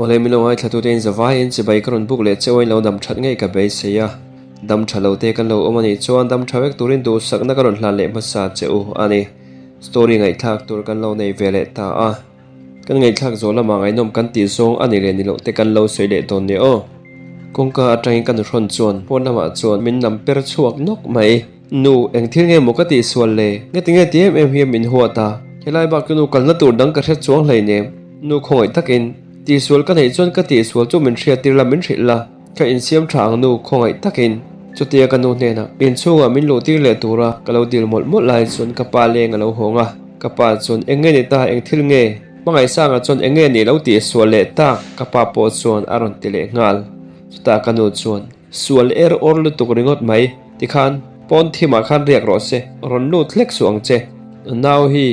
Awle min lo ngaithla tute in zavaiin chibai ka rawn buk leh cheu a in lo dam that ngei ka beisei a, dam tha lo te kan lo awm a nih chuan dam tha vek turin duhsakna ka rawn hlan leh hmasa che u a ni. Story ngaihthlak tur kan lo nei ve leh ta a. Kan ngaihthlak zawh lamah ngaihnawm kan tih zawng a ni leh ni loh te kan lo sawi leh dawn nia aw. Kawngka atangin ka nuhrawn chuan pawn lamah chuan min nam per chhuak nawk mai. Nu, eng thil nge maw ka tih sual le? Nge tinge ti em em hian min huat a? Helai bak chu nu kalna tur dang ka hre chuang hleinem. Nu khawngaih takin, tihsual ka neih chuan ka tihsual chu min hriattir la min hrilh la. Ka insiam tha ang nu khawngaih takin. Chutia ka nu hnenah inchhungah min luh tir leh tura ka lo dil mawlh mawlh lai chuan ka pa leng a lo hawng a. Ka pa chuan eng nge ni ta eng thil nge? Hmangaihsanga chuan eng nge ni lo tih sual leh tak? Ka pa pawh chuan a rawn ti leh nghal. Chutah ka nu chuan sual er awr lutuk ringawt mai tikhan pawn thimah khan riak rawh se rawn lut hlek suh ang che. Nau hi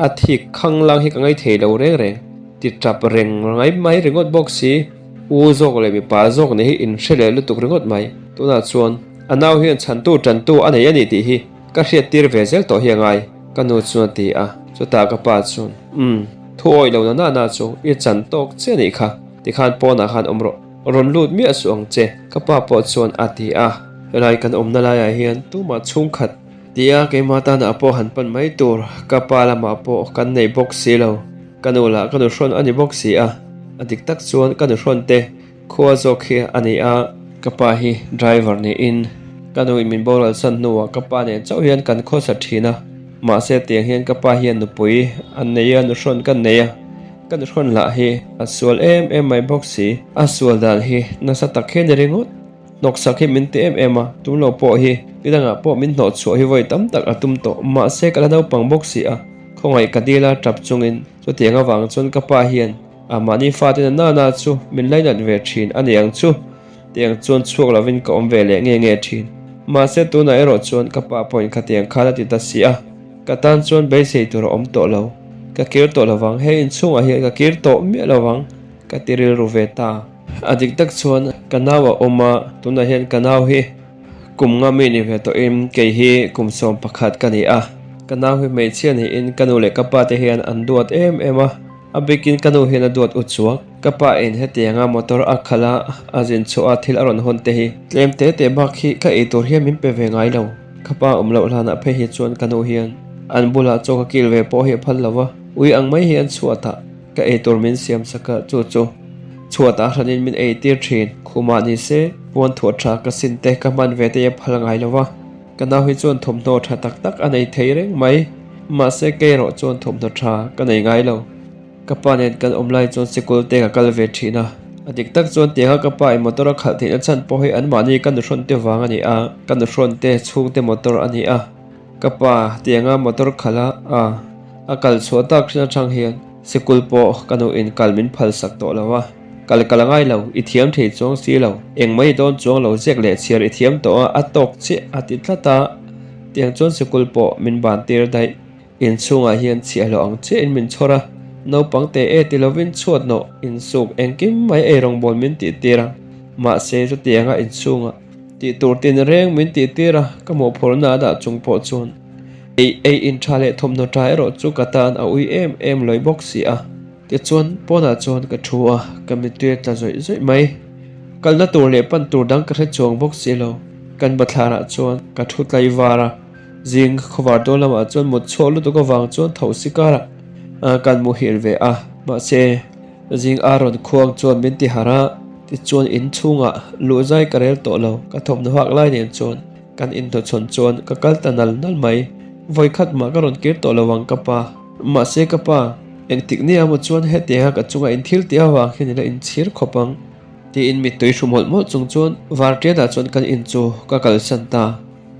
a thik khanglang hi ka ngaithei lo reng reng ti tap reng mai mai ringawt bawk si. U zawk leh mipa zawk nih hi inhre leh lutuk ringawt mai. Tunah chuan a nau hian chhantu tantu a nei a ni tih hi ka hriattir ve zel tawh hi a ngai, ka nu chuan a ti a. Chutah ka pa chuan, Umm, thu awih lo na na na chu i chan tawk che nih kha, tikhan pawnah khan awm rawh, rawn lut miah suh ang che, ka pa pawh chuan a ti a. Helai kan awmna laiah hian tumah chhungkhat tia keimah tanah pawh han pan mai tur ka pa lamah pawh kan nei bawk si lo. Ka nu lah ka nu hrawn a ni bawk si a, a dik tak chuan ka nu hrawn te khua zawk hi a ni a, ka pa hi driver niin ka nu in min boral san hnuah ka pa nen chauh hian kan khawsa thin a, mahse tiang hian ka pa hian nupui an nei a, nu hrawn kan nei a, ka nu hrawn lah hi a sual em em mai bawk si, a sual dan hi nasa tak hian ni ringawt. Hnawksak hi min ti em em a, tum lo pawh hi ti dangah pawh min hnawh chhuah hi vawi tam tak a tum tawh. Mahse ka la naupang bawk si a, khawngaih ka dil a tap chungin chutiang avang chuan ka pa hian a mahni fate na nana chu min lainat ve thin a ni ang chu tiang chuan chhuak lovin ka awm ve leh nge nge thin. Mahse tunah erawh chuan ka pa pawhin khatiang khan a ti ta si a, ka tan chuan beisei tur a awm tawh lo. Ka kir tawh lovang, he inchhungah hian ka kir tawh miah lovang ka ti rilru ve ta. A dik tak chuan ka nau a awm a, tunah hian ka nau hi kum nga mi ni ve tawhin kei hi kum 11 ka ni a. Ka nau hi hmeichhia niin ka nu leh ka pa te hian an duat em em a, a bikin ka nu hian a duat u chuak. Ka pa in hetianga motor a khalh a, a zin chhuah a thil a rawn hawn te hi tlem te te bak hi ka ei tur hian min pe ve ngai lo. Ka pa awm loh hlanah phei hi chuan ka nu hian an bulah chaw ka kil ve pawh hi a phal lo va, ui ang mai hi an chhuat a. Ka eitur min siam sak a, chu chu chhuatah hranin min eitir thin. Khumah ni se, puan thuah tha ka sin te ka hman ve te a phal ngai lo va. Ka nau hi chuan thawmhnaw tha tak tak a nei thei reng mai. Mahse kei erawh chuan thawmhnaw tha ka nei ngai lo. Ka pa nen kan awm lai chuan sikul te ka kal ve thin a. A dik tak chuan tianga ka pa in motor a khalh theihna chhan pawh hi anmahni ka nuhrawn te vang a ni a, ka nuhrawn te chhungte motor a ni a. Ka pa tianga motor khalh a a a kal chhuah tak hrin atang hian sikul pawh ka nu in kal min phal sak tawh lo a, kal kal a ngai lo, i thiam thei chuang si lo, eng mai dawn chuang lo ziak leh chhiar i thiam tawh a, a tawk chiah a ti tlat a, tiang chuan sikul pawh min ban tir daih, inchhungah hian chhiahhlawh ang chiah in min chhawr a, naupang te e ti lovin chhuat nawh insuk engkim mai eirawngbawl min tih tir a, mahse chutianga inchhungah. Tih tur tin reng min tih tir a, ka mawhphurhna a dah chung pawh chuan ei ei in tha leh thawmhnaw tha erawh chu ka tan a ui em em lawi bawk si a. Tichuan pawnah chuan ka thu a, ka mittui a tla zawih zawih mai. Kalna tur leh pan tur dang ka hre chuang bawk si lo. Kan bathlarah chuan ka thu tlai var a, zing khawvar dawn lamah chuan mut chhuak lutuk avang chuan tho si karah kan muhil ve a, mahse, Zing a rawn khuang chuan min ti harh a, tichuan in chhungah luh zai ka rel tawh lo, ka thawmhnaw hak lai nen chuan kan inhnawchhawn chuan ka kal ta nal nal mai. Vawikhat mah ka rawn kir tawh lo ang ka pa. Mahse ka pa, engtik nia maw chuan hetianga ka chunga in thil tih avang hian ila inchhir khawp ang tiin mittui hru mawlh mawlh chung chuan Vartiana chuan kan in chu ka kalsan ta.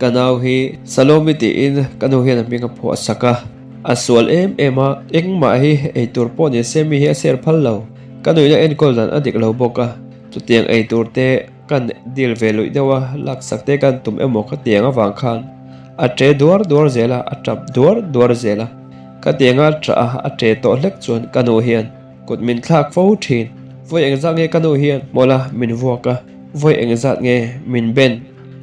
Ka nau hi Salomi tiin ka nu hian a hming a phuah sak a, a sual em em a, engmah hi eitur pawh ni se mi hi a ser phal lo. Ka nuihna enkawl dan a dik lo bawk a, chutiang eitur te kan dil ve luih deuh a, laksak te kan tum emaw ka tiang avang khan a ṭe duar duar zel a, a ṭap duar duar zel a. Ka tianga a ṭah a, a ṭe tawh hlek chuan ka nu hian kut min thlak fo ṭhin. Vawi engzat nge ka nu hian hmawla min vuak a, vawi engzat nge min ben.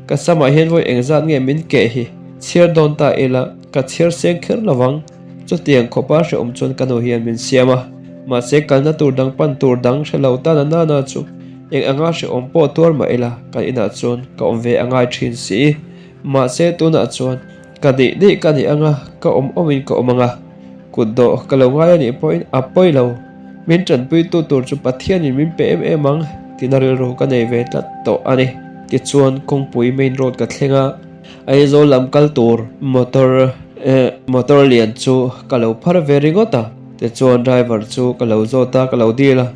Ka samah hian vawi engzat nge min keh hi chhiar dawn ta ila ka chhiar seng kher lovang. Chutiang khawpa hrehawm chuan ka nu hian min siam a. Mahse kalna tur dang pan tur dang hre lo tan a nana chu eng anga hrehawm pawh tuar mah ila kan inah chuan ka awm ve a ngai thin si. Mahse tunah chuan ka nih nih ka nih anga ka awm awmin ka awm anga kut dawh ka lo ngai a nih pawhin a pawi lo. Min tanpuitu tur chu Pathianin min pe em em ang tina rilru ka nei ve tlat tawh a ni. Tichuan kawngpui main road ka thleng a. Aizawl lam kal tur motor eh motor lian chu ka lo phar ve ringawt a, tichuan driver chu ka lo zawt a, ka lo dil a,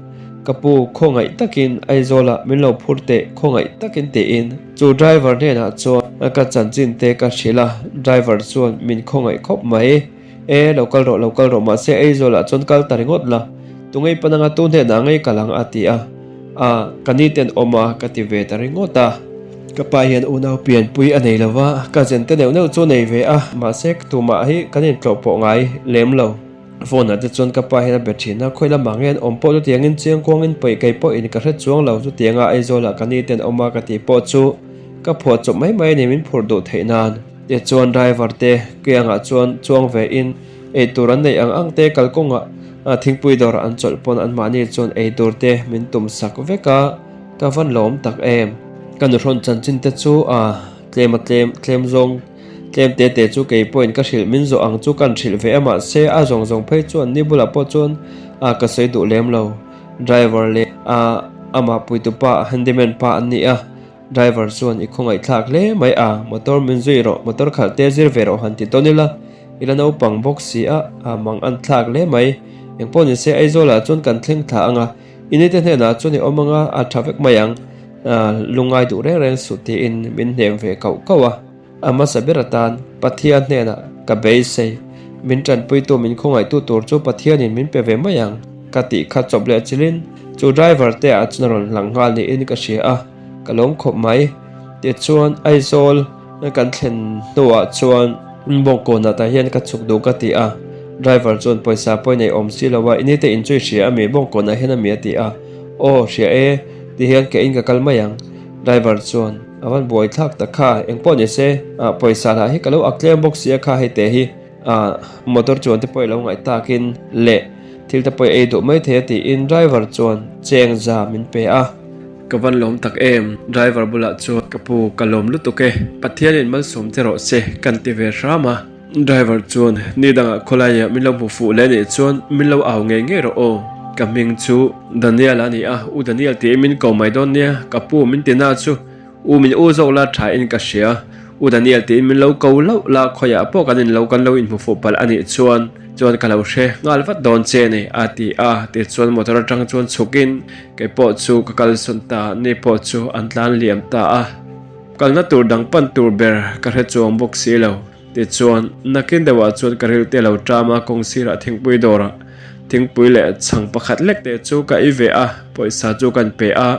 ka pu khawngaih takin Aizawl ah min lo phur teh khawngaih takin tiin chu driver hnenah chuan ka chanchin te ka hrilh a, driver chuan min khawngaih khawp mai, e lo kal rawh lo kal rawh mahse Aizawl ah chuan kal ta ringawt la, tungei pan anga tu hnenah ngei kal ang a ti a. A, ka ni ten awm a, ka ti ve ta ringawt a. Ka pa hian unau pianpui a nei lo va, ka zen te neuh neuh chu nei ve a, mahse tumah hi kan intlawh pawh ngai lem lo. Phone ah te chuan ka pa hian a be thin a, khawi lamah nge an awm pawh chutiangin chiang kuangin paih kei pawhin ka hre chuang lo, chutianga Aizawlah ka ni ten awm a ka tih pawh chu ka phuah chawp mai mai a ni min phurh duh theih nan. Tichuan driver te kiangah chuan chuang ve in eitur an neih ang ang te kalkawngah thingpui dawr an chawlh pawn anmahni chuan eitur te min tum sak vek a, ka van lawm tak em. Ka nuhrawn chanchin te chu a tlem a tlem tlem zawng tlem te te chu kei pawhin ka hrilh min zawh ang chu kan hrilh ve a mahse a zawng zawng phei chuan ni bulah pawh chuan a ka sawi duh lem lo. Driver leh a amah puitupa handyman pa an ni a. Driver chuan i khawngaihthlak hle mai a, motor min zui rawh, motor khalh te zir ve rawh han ti tawn ila, i la naupang bawk si a, a mang an thlak hle mai. Engpawh ni se Aizawlah chuan kan thleng thla ang a, i nite hnenah chuan i awm ang a, a tha vek mai ang, lungngai duh reng reng suh tiin min hnem ve kauh kauh a. A hmasa ber atan Pathian hnenah ka beisei, min tanpuitu min khawngaihtu tur chu Pathianin min pe ve mai ang ka tih kha chawp leh chilin chu driver te ah chuan a rawn hlang nghal niin ka hria a, ka lawm khawp mai. Tichuan Aizawl kan thlen hnuah chuan Bawngkawnah tah hian ka chhuk duh ka ti a, driver chuan pawisa pawi nei awm si lo a, i nite in chu i hria ami Bawngkawnah hian ami a ti a, aw hria e, tihian ke in ka kal mai ang, driver chuan. A van buai thlak tak kha, engpawh ni se, ah pawisa lah hi ka lo ak tlem bawk si a kha hei te hi ah motor chuan te pawh i lo ngaih takin leh thil te pawh i ei duh mai thei a tiin driver chuan cheng za min pe a. Ka van lawm tak em, driver bulah chuan ka pu ka lawm lutuk e, Pathianin malsawm che rawh se kan ti ve hram a. Driver chuan ni dangah khawlaiah min lo hmu fuh leh nih chuan min lo au ngei ngei rawh aw, ka hming chu Daniel a ni a, U Daniel tiin min ko mai dawn nia, ka pu min ti na chu U min u zawk la tha in ka hria, U Daniel tiin min lo ko loh la khawiah pawh kan in lo kan lo inhmu fuh palh a nih chuan chuan ka lo hre nghal vat dawn che ni a ti a, tichuan motor atang chuan chhukin kei pawh chu ka kalsawn ta, ni pawh chu an tlan liam ta a, kalna tur dang pan tur ber ka hre chuang bawk si lo. Tichuan, nakin deuhah chuan ka rilte lo ṭam a, kawng sirah thingpui dawrah thingpui leh chhang pakhat lek te chu ka ei ve a, pawisa chu kan pe a.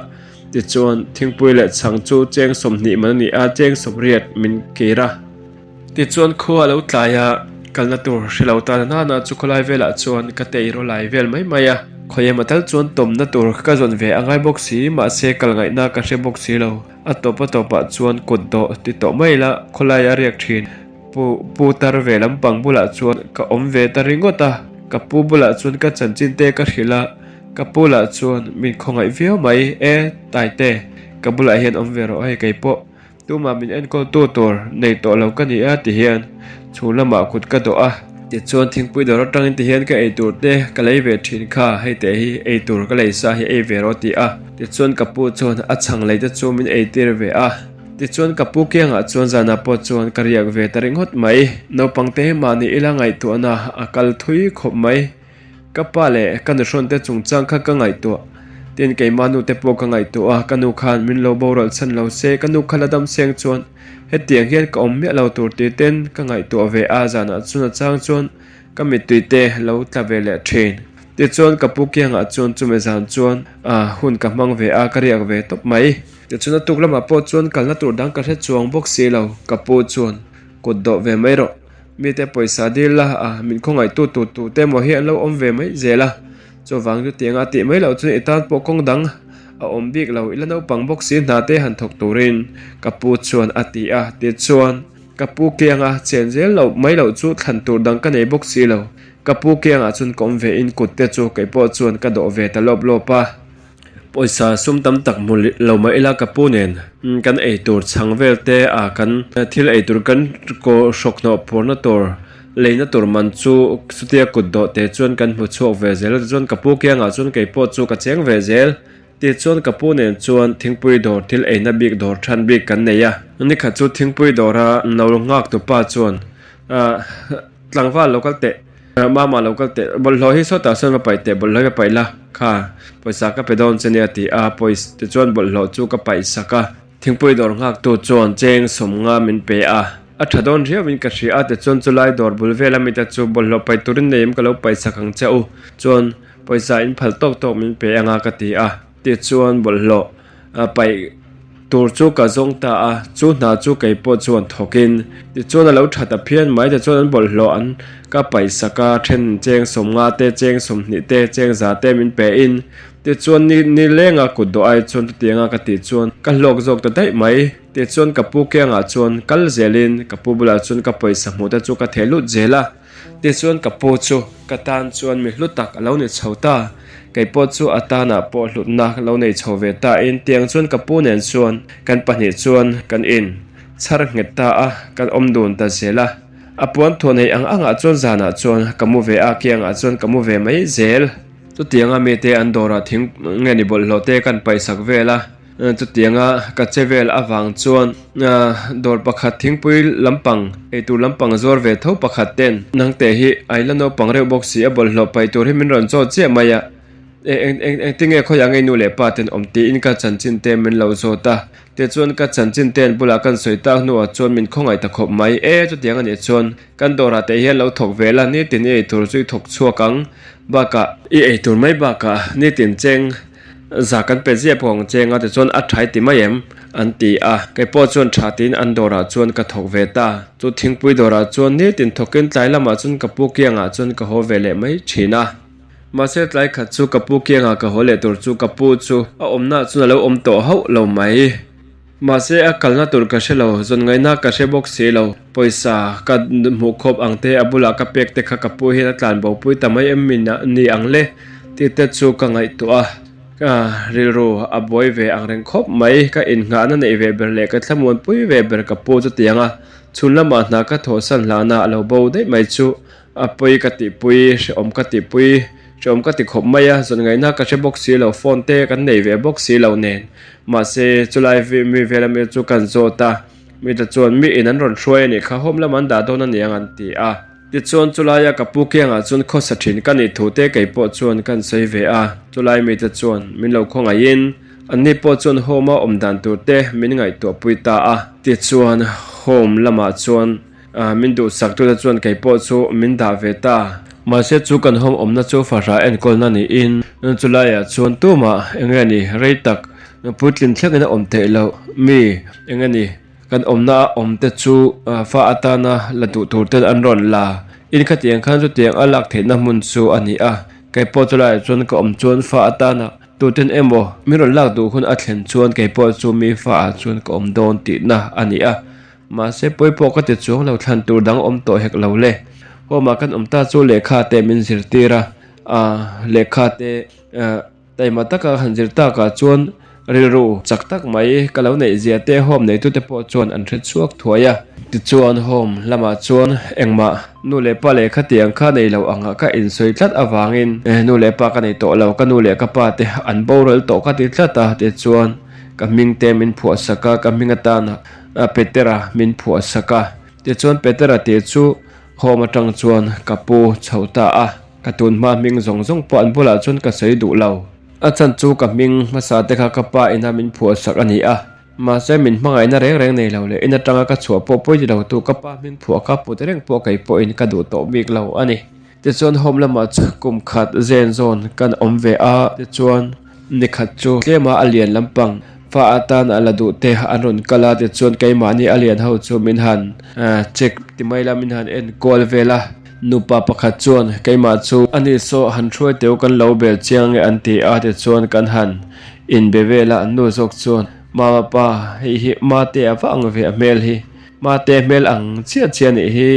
Tichuan, thingpui leh chhang chu cheng 20 man a ni a, cheng 80 min kir a. Tichuan, khua a lo tlai a, kalna tur hre lo tan nana chu khawlai velah chuan ka tei raw lai vel mai mai a. Khawiah tal chuan tawmna tur ka zawn ve a ngai bawk si, mahse kal ngaihna ka hre bawk si lo. A tawp a tawpah chuan kut dawh ti tawh mai ila khawlai a riak thin. Pu pu tar ve lampang bulah chuan ka awm ve ta ringawt a, ka pu bulah chuan ka chanchin te ka hrilh a, ka pu lah chuan min khawngaih viau mai e Taite, ka bulah hian awm ve rawh hei kei pawh. Tumah min enkawltu tur nei tawh lo ka ni a ti hian chhung lamah kut ka dawh a. Tichuan thingpui dawr atangin ti hian ka eitur te ka lei ve thin kha, hei teh hi eitur ka lei sa hi ei ve rawh a ti a. Tichuan ka pu chuan a chhang lei te chu min eitir ve a. Tichuan ka pu kiangah chuan zanah pawh chuan ka riak ve ta ringawt mai. Naupang te hi mahni ila ngaihtuahna a kal thui khawp mai. Ka pa leh ka nuhrawn te chungchang kha ka ngaihtuah. Tin keimah nu te pawh ka ngaihtuah a, ka nu khan min lo boral chhan lo se, ka nu kha la dam seng chuan hetiang hian ka awm miah lo tur tih ten ka ngaihtuah ve a, zanah chuan a chang chuan ka mittui te lo tla ve leh thin. Tichuan ka pu kiangah chuan chumi zan chuan hun ka hmang ve a, ka riak ve tawp mai. Tichuan a tuk lamah pawh chuan kalna tur dang ka hre chuang bawk si lo, ka pu chuan kut dawh ve mai rawh. Mite pawisa dil la a, min khawngaihtu tu tu te emaw hi an lo awm ve mai zel a, chuvang chu tianga tih mai loh chuan i tan pawh kawng dang a awm bik lo, i la naupang bawk si hna te han thawk turin ka pu chuan a ti a, tichuan ka pu kianga chen zel loh mai loh chu thlan tur dang ka nei bawk si lo. Ka pu kiangah chuan ka awm ve in kut te chu kei pawh chuan ka dawh ve ta lawp lawp a. Pawisa sum tam tak hmu lo mah ila ka pu nen kan ei tur chhang vel te a kan thil ei tur kan hrawk hnawh phurna tur leina tur man chu chutia kut dawh te chuan kan hmu chhuak ve zel a tichuan ka pu kiangah chuan kei pawh chu ka cheng ve zel. Tichuan ka pu nen chuan thingpui dawr thil eina bik dawr than bik kan nei a. Nikhat chu thingpui dawra no nghak tu pa chuan Tlangval lo kal teh, Mama lo kal teh, bawlhhlawh hi sawtah sawn va paih teh, bawlhhlawh hi va paih la, kha pawisa ka pe dawn che nia ti a, pawisa tichuan bawlhhlawh chu ka paih sak a. Thingpui dawr nghaktu chuan cheng sawmnga min pe a, a tha dawn riauin ka hria a, tichuan chulai dawr bul vela mite chu bawlhhlawh paih turin nei em ka lo paih sak ang che u, chuan pawisa in phal tawk tawk min pe anga ka ti a, tichuan bawlhhlawh paih tur chu ka zawng ta a, chu hna chu kei pawh chuan thawkin tichuan a lo tha ta phian mai, tichuan an bawlhhlawh an ka paih sak a, then cheng sawmnga te, cheng sawmhnih te, cheng za te min pe in. Tichuan ni ni lenga kut dawh ai chuan chutianga ka tih chuan ka hlawk zawk ta daih mai. Tichuan ka pu kiangah chuan kal zelin ka pu bulah chuan ka pawisa hmuh te chu ka theh lut zel a. Tichuan ka pu chu ka tan chuan mi hlu tak a lo ni chho ta. Kei pawh chu a tanah pawh hlutna lo nei chho ve ta in tiang chuan ka pu nen chuan kan pahnih chuan kan in chhar nghet ta a, kan awm dun ta zel a. A puan thuah nei ang angah chuan zanah chuan ka mu ve a, kiangah chuan ka mu ve mai zel. Chutianga mite an dawrah thing nge ni bawlhhlawh te kan paihsak vel a, chutianga ka che vel avang chuan dawr pakhat thingpui lampang eitur lampang zuar ve tho pakhat ten nangte hi a ila naupang reuh bawk si a bawlhhlawh paih tur hi min rawn chaw chiah mai a, eng eng engtinge khawiah ngei nu leh pa ten awm tiin ka chanchin te min lo zawt a, tichuan ka chanchin te an bulah kan sawi tak hnuah chuan min khawngaih ta khawp mai e chutiang anih chuan Kan dawrah te hian lo thawk ve la, nitin i eitur chu i thawk chhuak ang. Bakah i eitur mai bakah nitin cheng za kan pe ziah pawh ang cheng a tichuan a tha i ti mai em? an ti a. Kei pawh chuan tha tiin an dawrah chuan ka thawk ve ta. Chu thingpui dawrah chuan nitin thawkin tlai lamah chuan ka pu kiangah chuan ka haw ve leh mai thin a. Mahse tlai khat chu ka pu kiangah ka haw leh tur chu ka pu chu a awmnaah chuan a lo awm tawh hauh lo mai. Mahse a kalna tur ka hre lo, zawn ngaihna ka hre bawk si lo. Pawisa ka hmuh khawp ang te a bulah ka pek te kha ka pu hian a tlan bo pui ta mai em mi ni ang le tih te chu ka ngaihtuah a. Ka rilru a buai ve ang reng khawp mai, ka innghahna neih ve ber leh ka thlamuan pui ve ber ka pu chutiang a, chhun lamah hna ka thawhsan hlana a lo bo daih mai chu A pawi ka tihpui, hrehawm ka tihpui, hrehawm ka ti khawp mai a, zawn ngaihna ka hre bawk si lo, phone te kan nei ve bawk si lo nen. Mahse, chulai mi vela mi chu kan zawt a, mite chuan mi in an rawn hruai a nih kha, home lamah an dah dawn a niang an ti a. Tichuan, chulaia ka pu kiangah chuan khawsa thin ka nih thu te kei pawh chuan kan sawi ve a, chulai mite chuan min lo khawngaihin anni pawh chuan home a awm dan tur te min ngaihtuahpui ta a. Tichuan, home lamah chuan Min duhsak tute chuan kei pawh chu min dah ve ta. Mahse chu kan home awmna chu fahrah enkawlna niin chulaiah chuan tumah eng nge ni rei tak puitlin thlengin a awm theih loh mi eng nge ni kan awmna a awm te chu fa atana la duh tur ten an rawn la in khatiang khan chutiang a lak theihna hmun chu a ni a kei pawh chulaiah chuan ka awm chuan fa atana tuten emaw min rawn lak duh hun a thlen chuan kei pawh chu mi fa ah chuan ka awm dawn tihna a ni a. Mahse pawi pawh ka ti chuang lo thlan tur dang awm tawh hek lo le. Home ah kan awm ta chu lehkha te min zirtir a, ah lehkha te taima taka han zir takah chuan rilru chak tak mai ka lo neih zia te home neitu te pawh chuan an hre chhuak thuai a. Tichuan home lamah chuan engmah nu leh pa lehkha tiang kha nei lo angah ka insawi tlat avangin nu leh pa ka nei tawh lo, ka nu leh ka pa te an boral tawh ka ti tlat a, tichuan ka hming te min phuah sak a, ka hming atana Petera min phuah sak a. Tichuan Petera tih chu home atang chuan ka pu chho ta a, ka tun hma hming zawng zawng pawh an bulah chuan ka sawi duh lo. A chhan chu ka hming hmasa te kha ka pa ina min phuah sak a ni a, mahse min hmangaihna reng reng nei lo leh in atanga ka chhuah pawh pawi ti lo tu ka pa hming phuah ka put reng pawh kei pawhin ka duh tawh bik lo a ni. Tichuan home lamah chuan kum khat zen zawn kan awm ve a, tichuan nikhat chu tlema a lian lampang fa atan a la duh te an rawn kal a, tichuan keimahni a lian ho chu min han check ti mai la min han en kual vel a, nupa pakhat chuan keimah chu ani saw han hruai teu kan lo bel chiang nge an ti a, tichuan kan han inbe vel a, an nu zawk chuan mama pa hei hi mate a va ang ve a hmel hi. Mate hmel ang chiah chiah nih hi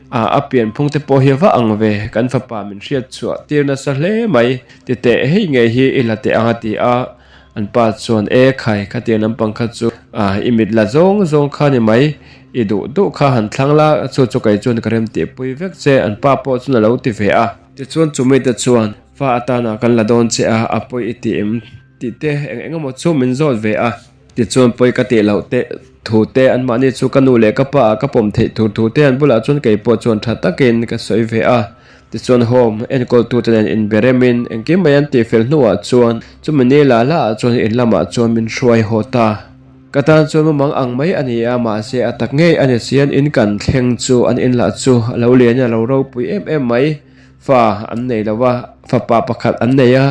a a pianphung te pawh hi va ang ve, kan fapa min hriat chhuah tir nasa hle mai, ti teh hei ngei hi i la teh ang a ti a, an pa chuan e khai khatiang lampang kha chu a i mit la zawng zawng kha ni mai, i duh duh kha han thlang la, chu chu kei chuan ka rem tihpui vek che an pa pawh chuan a lo ti ve a. Tichuan chumite chuan fa atana kan la dawn che a, a pawi i ti em tih te eng eng emaw chu min zawt ve a. Tichuan pawi ka tih loh te thu te anmahni chu ka nu leh ka pa ah ka pawm theih tur thu te an bulah chuan kei pawh chuan tha takin ka sawi ve a. Tichuan home enkawltu te nen inbe remin engkim mai an tih fel hnuah chuan chumi ni la la ah chuan in lamah chuan min hruai haw ta. Ka tan chuan mumang ang mai a ni a, mahse a tak ngei a ni si an in kan thleng chu an in lah chu a lo lian in a lo ropui em em mai. Fa an nei lo a, fapa pakhat an nei a,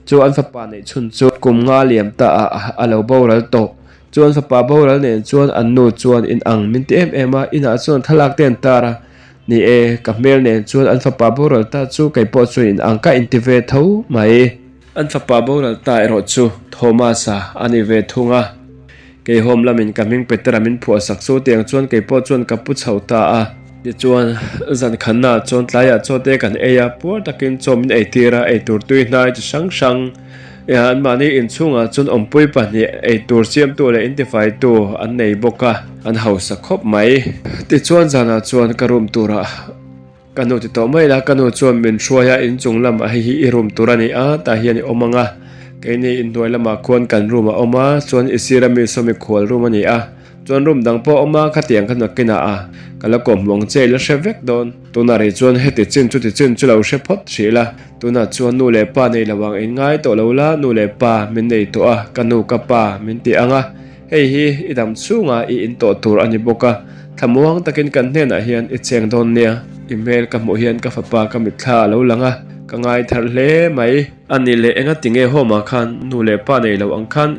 chu an fapa neih chhun chu kum nga liam ta ah a lo boral tawh. Chu an fapa boral nen chuan an nu chuan in ang min ti em em a, inah chuan thlalak te an tar a, ni e, ka hmel nen chuan an fapa boral ta chu kei pawh chuan in ang ka inti ve tho mai. An fapa boral ta erawh chu Thomas-a a ni ve thung a. Keihawm lamin ka hming Petera min phuah sak chu tiang chuan kei pawh chuan ka pu chho ta a. Tichuan, zan khannaah chuan tlaiah chaw te kan ei a, puar takin chaw min eitir a, eitur tui hnai chi hrang hrang anmahni inchhungah chuan awmpui pahnih eitur siamtu leh intifaitu an nei bawk a, an hausa khawp mai. Tichuan zanah chuan ka room turah. Ka nu ti tawh mai la, ka nu chuan min hruai a, inchung lamah hei hi i room tur a ni a, tah hian i awm ang a, keini inhnuai lamah khuan kan room a awm a, chuan i sir ami saw mikhual room a ni a, chuan room dang pawh a awm a, khatiang kha nakinah a, ka la kawm hmuh ang che i la hre vek dawn, tunah rih chuan heti chin chuti chin chu lo hre phawt hrih la, tunah chuan nu leh pa nei lo ang in ngai tawh lo la, nu leh pa min nei tawh a, ka nu ka pa min ti ang a. Hei hi i dam chhunga i in tawh tur a ni bawk a, thlamuang takin kan hnenah hian i cheng dawn nia. I hmel ka hmuh hian ka fapa ka mitthla a lo lang a, ka ngai thar hle mai. A nih leh enga tinge home-ah khan nu leh pa nei lo ang khan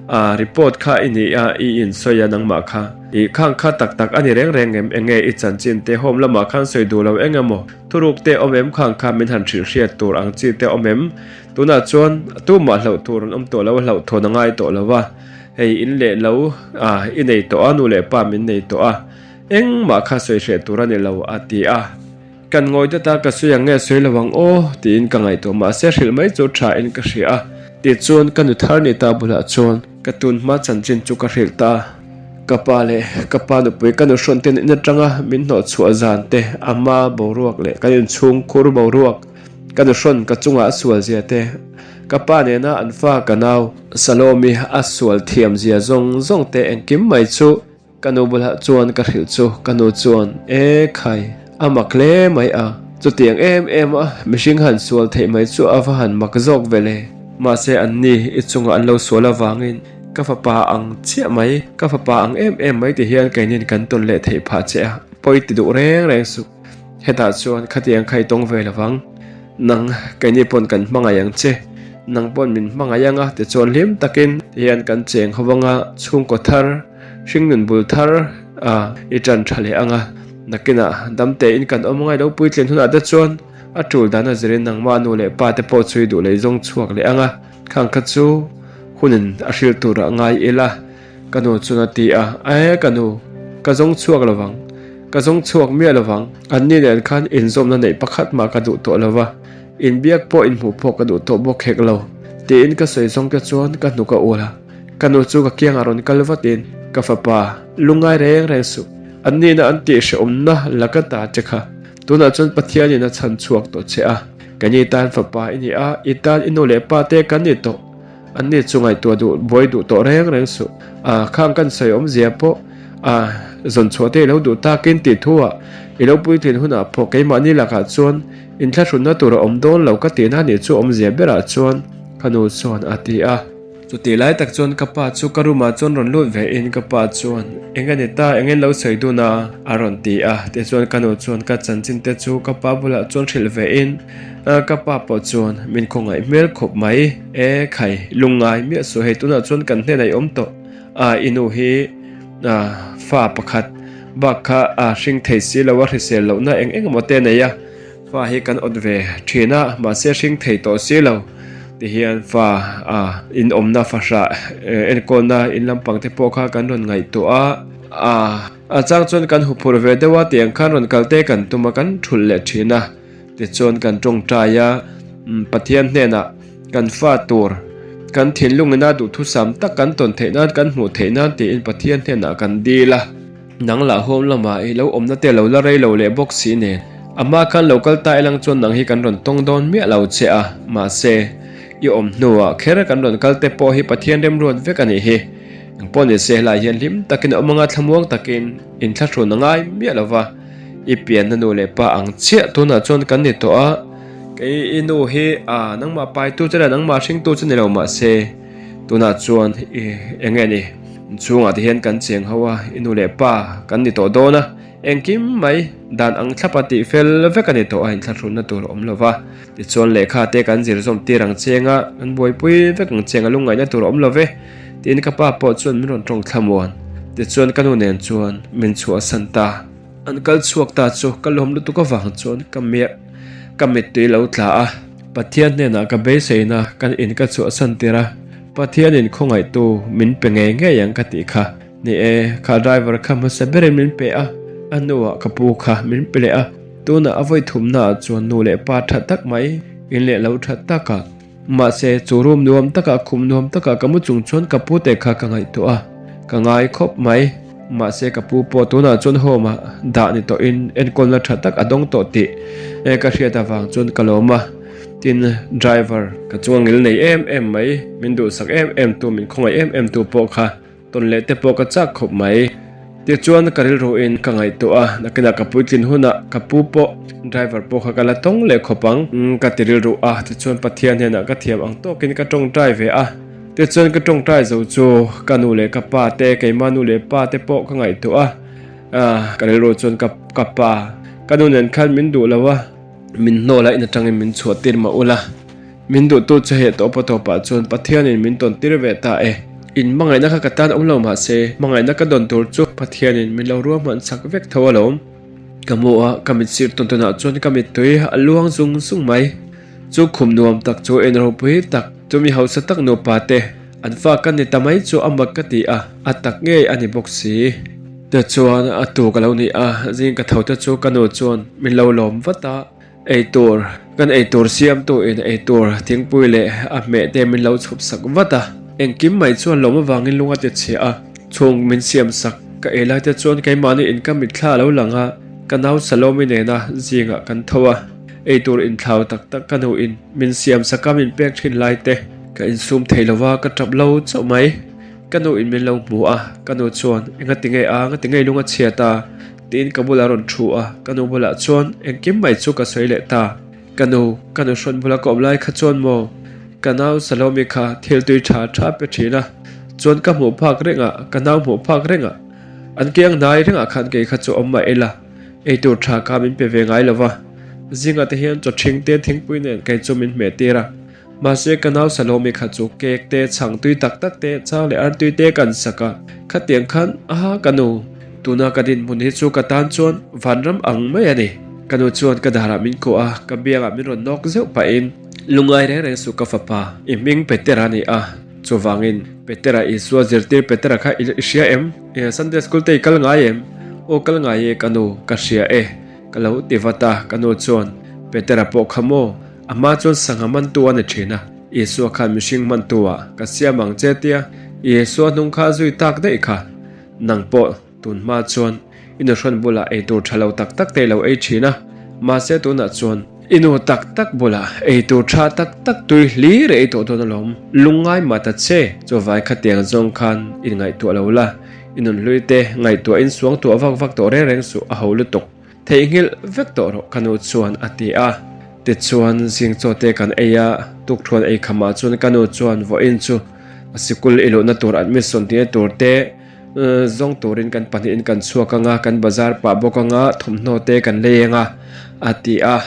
a report kha i ni a, i insawi a nangmah kha. I khang kha tak tak a ni reng reng em? Enge i chanchin te home lamah khan sawi duh lo eng emaw? Thuruk te awm em khang kha min han hrilh hriat tur ang chi te awm em? Tunah chuan tumah hlauh tur an awm tawh lo a, hlauhthawn a ngai tawh lo a. Hei in leh lo a, i nei tawh a, nu leh pa min nei tawh a, engmah kha sawi hreh tur a ni lo a ti a. Kan ngawi dat a, ka sawi ang nge sawi lo ang aw tiin ka ngaihtuah mahse hrilh mai chu tha in ka hria a. Tichuan ka nu thar ni ta bulah chuan ka tun hma chanchin chu ka hrilh ta a. Ka pa leh ka pa nupui ka nu hrawn ten in atanga min hnawh chhuah zan te, a hma boruak leh kan inchhung khur boruak, Ka nuhrawn ka chungah a sual zia te, ka pa nena an fa ka nau Salomi a sual thiam zia zawng zawng te engkim mai chu ka nu bulah chuan ka hrilh chu ka nu chuan e khai a mak hle mai a, chutiang em em a mihring han sual theih mai chu a va han mak zawk ve le. Mahse an ni i chungah an lo sual avangin ka fapa ang chiah mai, ka fapa ang em em mai ti hian keinin kan tawn leh theih phah che a, pawi ti duh reng reng suh. Hetah chuan khatiang kha i tawng ve lo vang. Nang, keini pawn kan hmangaih ang che. Nang pawn min hmangaih ang a, tichuan hlim takin tihian kan cheng ho anga chhungkaw thar, hringnun bul thar a i tan tha leh ang a. Nakinah dam tein kan awm angai lo puitlin hunah te chuan a tul dan a zirin nangmah nu leh pa te pawh chu i duh leh i zawng chhuak leh ang a. Khang kha chu hunin a hrilh turah ngai ila. Ka nu chuan a ti a, Ae ka nu, ka zawng chhuak lo vang, ka zawng chhuak miah lo vang, anni nen khan inzawmna neih pakhat mah ka duh tawh lo va, inbiak pawh inhmuh pawh ka duh tawh bawk hek lo, tiin ka sawi zawng te chuan ka hnuk a ul a, ka nu chu ka kiangah rawn kal vatin, Ka fapa, lungngai reng reng suh, annina an tih hrehawmna la ka ta che kha, tunah chuan Pathianin a chhan chhuak tawh che a, keini tan fapa i ni a, i tan i nu leh pa te kan ni tawh. An ni chu ngaihtuah duh buai duh tawh reng reng suh. A, khang kan sawi awmzia pawh a zawn chhuah te i lo duh takin tih thu ah i lo puitlin hunah pawh keimahni lakah chuan inthlahrunna tur a awm dawn lo ka tihna nih chu awmzia berah chuan ka nu chuan a ti a. Chutih lai tak chuan ka pa chu ka room ah chuan rawn lut ve in ka pa chuan eng a ni ta eng in lo sawi dun a a rawn ti a tichuan ka nu chuan ka chanchin te chu ka pa bulah chuan hrilh ve in Ka pa pawh chuan min khawngaih hmel khawp mai. E khai, lungngai miah suh hei tunah chuan kan hnenah i awm tawh. A i nu hi fa pakhat bak kha a hring thei si lo a, hrisel lohna eng eng emaw te a nei a, fa hi kan awt ve thin a, mahse hring thei tawh si lo. Tihian fa in awmna fahrah enkawlna in lampang te pawh kha kan rawn ngaihtuah a. A chang chuan kan huphurh ve deuh a, tiang khan rawn kal te kan tum a, kan thulh leh thin a. Tichuan kan tawngtai a, Pathian hnenah kan fa tur, kan thinlungin a duhthusam tak kan tawn theih nan, kan hmuh theih nan tiin Pathian hnenah kan dil a. Nang lah huam lamah i lo awmna te lo la rei lo leh bawk si nen, a hma khan lo kal ta ilang chuan nang hi kan rawn tawng dawn miah lo che a, mahse, i awm hnuah kher kan rawn kal te pawh hi Pathian remruat vek a nih hi. Engpawh ni se helai hian hlim takin a awm anga thlamuang takin inthlahrun a ngai miah lo va, i pianna nu leh pa ang chiah tunah chuan kan ni tawh a, kei i nu hi a nangmah paitu che leh nangmah hringtu che ni lo mahse, Tunah chuan i eng nge ni? Inchhungah te hian kan cheng ho a, i nu leh pa kan ni tawh dawn a, engkim mai dan ang thlap a tih fel vek a ni tawh a, inthlahrunna tur a awm lo va. Tichuan lehkha te kan zir zawm tir ang cheng a, kan buaipui vek ang cheng a lungngaihna tur a awm lo ve, tiin ka pa pawh chuan min rawn tawng thlamuan. Tichuan ka nu nen chuan min chhuahsan ta. An kal chhuak ta chu ka lawm lutuk avang chuan ka miah ka mittui lo tla a. Pathian hnenah ka beiseina kan in ka chhuahsan tir a, Pathianin khawngaihtu min pe ngei ngei ang ka tih kha. Ni e, kha driver kha hmasa berin min pe a, a hnuah ka pu kha min pe leh a, tunah a vawi thumnaah chuan nu leh pa tha tak mai, in leh lo tha takah. Mahse, chu room nuam takah khum nuam takah ka mu chung chuan ka pu te kha ka ngaihtuah a, ka ngai khawp mai. Mahse, ka pu pawh tunah chuan home ah dah ni tawhin enkawlna tha tak a dawng tawh tih ka hriat avang chuan ka lawm a. Tin, driver ka chunga ngil nei em em mai, min duhsak em em tu, min khawngaih em em tu pawh kha Tawn leh te pawh ka chak khawp mai. Tichuan ka rilruin ka ngaihtuah a, nakinah ka puitlin hunah ka pu pawh driver pawh kha ka la tawng leh khawp ang ka ti rilru a, tichuan Pathian hnenah ka thiam ang tawkin ka tawngtai ve a. Tichuan ka tawngtai zo chu ka nu leh ka pa te, keimah nu leh pa te pawh ka ngaihtuah a, ka rilru chuan ka ka pa, ka nu nen khan min duh lo a, min hnawl a in atangin min chhuah tir mah ula. Min duhtu che heh tawpa tawpah chuan Pathianin min tawn tir ve ta e. In hmangaihna kha ka tan awm lo mah se, hmangaihna ka dawn tur chu Pathianin min lo ruahman chak vek tho alawm. Ka hmu a, ka mit sir tawn tawnah chuan ka mittui a luang zung zung mai. Chu khum nuam tak chu en ropui tak, chu mi hausa tak nupa te an fa ka ni ta mai chu a mak ka ti a, a tak ngei a ni bawk si. Tichuan a tuk a lo ni a, zing ka tho te chu ka nu chuan min lo lawm vat a. Eitur, Kan eitur siamtu in eitur thingpui leh a hmeh te min lo chhup sak vat a, engkim mai chuan lawm avangin lung a ti chhia a, chhung min siam sak ka ei lai te chuan keimahni in ka mitthla a lo lang a, ka nau Salomi nena zingah kan tho a, eitur inthlau tak tak ka nu in min siam sak a min pek thin lai te ka insum thei lo va ka tap lo chauh mai. Ka nu in min lo hmu a, ka nu chuan engati nge a, ngati nge lung a chhiat a? Tiin ka bulah a rawn thu a, ka nu bulah chuan engkim mai chu ka sawi leh ta. Ka nu, ka nu hrawn bula ka awm lai kha chuan maw ka nau Salomi kha thil tui tha tha pe thin a, chuan ka hmuh phak reng ah, ka nau hmuh phak reng ah, an kiang hnai reng ah khan kei kha chu awm mah ila, eitur tha kha min pe ve ngai lo va. Zingah te hian chaw thing te thingpui nen kei chu min hmeh tir a. Mahse ka nau Salome kha chu cake te, chhang tui tak tak te, chang leh artui te kan sak a, khatiang khan aha ka nu, tuna ka dinhmun hi chu ka tan chuan vanram ang mai a ni. Ka nu chuan ka darah min kuah a, ka biangah min rawn nawk zeuh pahin, Lungngai reng reng suh ka fapa, i hming Petera a ni a, chuvangin Petera Isua zirtir Petera kha i hria em? Sunday school te i kal ngai em? Aw kal ngai e ka nu, ka hria e, ka lo ti vat a, ka nu chuan Petera pawh kha maw? A hma chuan sangha mantu a ni thin a, Isua khan mihring mantu ah ka siam ang che tia Isua hnung kha a zui tak daih kha. Nang pawh tun hma chuan i nuhrawn bulah eitur tha lo tak tak te i lo ei thin a, mahse tunah chuan i nu tak tak bulah eitur tha tak tak tui hlir i ei tawh dawn alawm. Lungngai mah ta che, chuvai khatiang zawng khan inngaihtuah lo la, i nunhlui te ngaihtuah in suangtuah vak vak tawh reng reng suh a ho lutuk. Theihnghilh vek tawh rawh ka nu chuan a ti a. Tichuan zing chaw te kan ei a, tukthuan ei khamah chuan ka nu chuan vawiin chu a sikul i luhna tur admission tihna tur te zawng turin kan pahnihin kan chhuak anga, kan bazar pah bawk anga thawmhnaw te kan lei anga a ti a.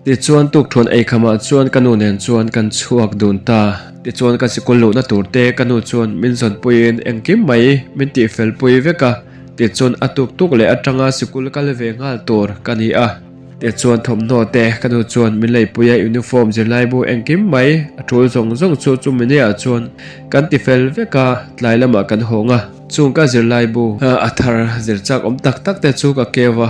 Tichuan tukthuan ei khamah chuan ka nu nen chuan kan chhuak dun ta. Tichuan ka sikul luhna tur te ka nu chuan min zawnpuiin engkim mai min tihfel pui vek a. Tichuan a tuk tuk leh atanga sikul kal ve nghal tur ka ni a. Tichuan thawmhnaw te ka nu chuan min leipui a uniform zirlaibu engkim mai a tul zawng zawng chu chumi ni ah chuan kan tifel vek a, tlai lamah kan hawng a. Chung ka zirlaibu a thar zir chak awm tak tak te chu ka keu a.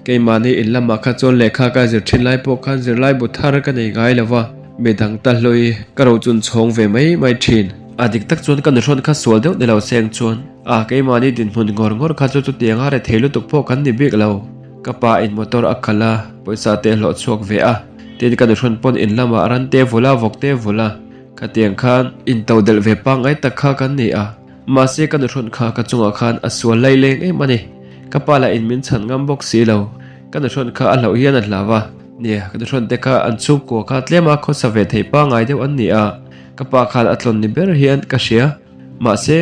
Keimahni in lamah kha chuan lehkha ka zir thin lai pawh khan zirlaibu thar ka nei ngai lo va, midang ta hlui ka rochun chhawng ve mai mai thin. A dik tak chuan ka nuhrawn kha sual deuh ni lo seng chuan a keimahni dinhmun ngawr ngawr kha chu chutianga rethei lutuk pawh kan ni bik lo. Ka pa in motor a khalh a, pawisa te hlawh chhuak ve a, tin ka nuhrawn pawn in lamah ran te vul a, vawk te vul a, khatiang khan in to delh ve pangngai tak kha kan ni a. Mahse ka nuhrawn kha ka chungah khan a sual lai leng em a ni. Ka pa lah in min chhan ngam bawk si lo. Ka nuhrawn kha a hlauh hian a hlau a. Nia, ka nuhrawn te kha an chhungkua kha tlema khawsa ve thei pangngai deuh an ni a. Ka pa khan a tlawn ni ber hian ka hria. Mahse,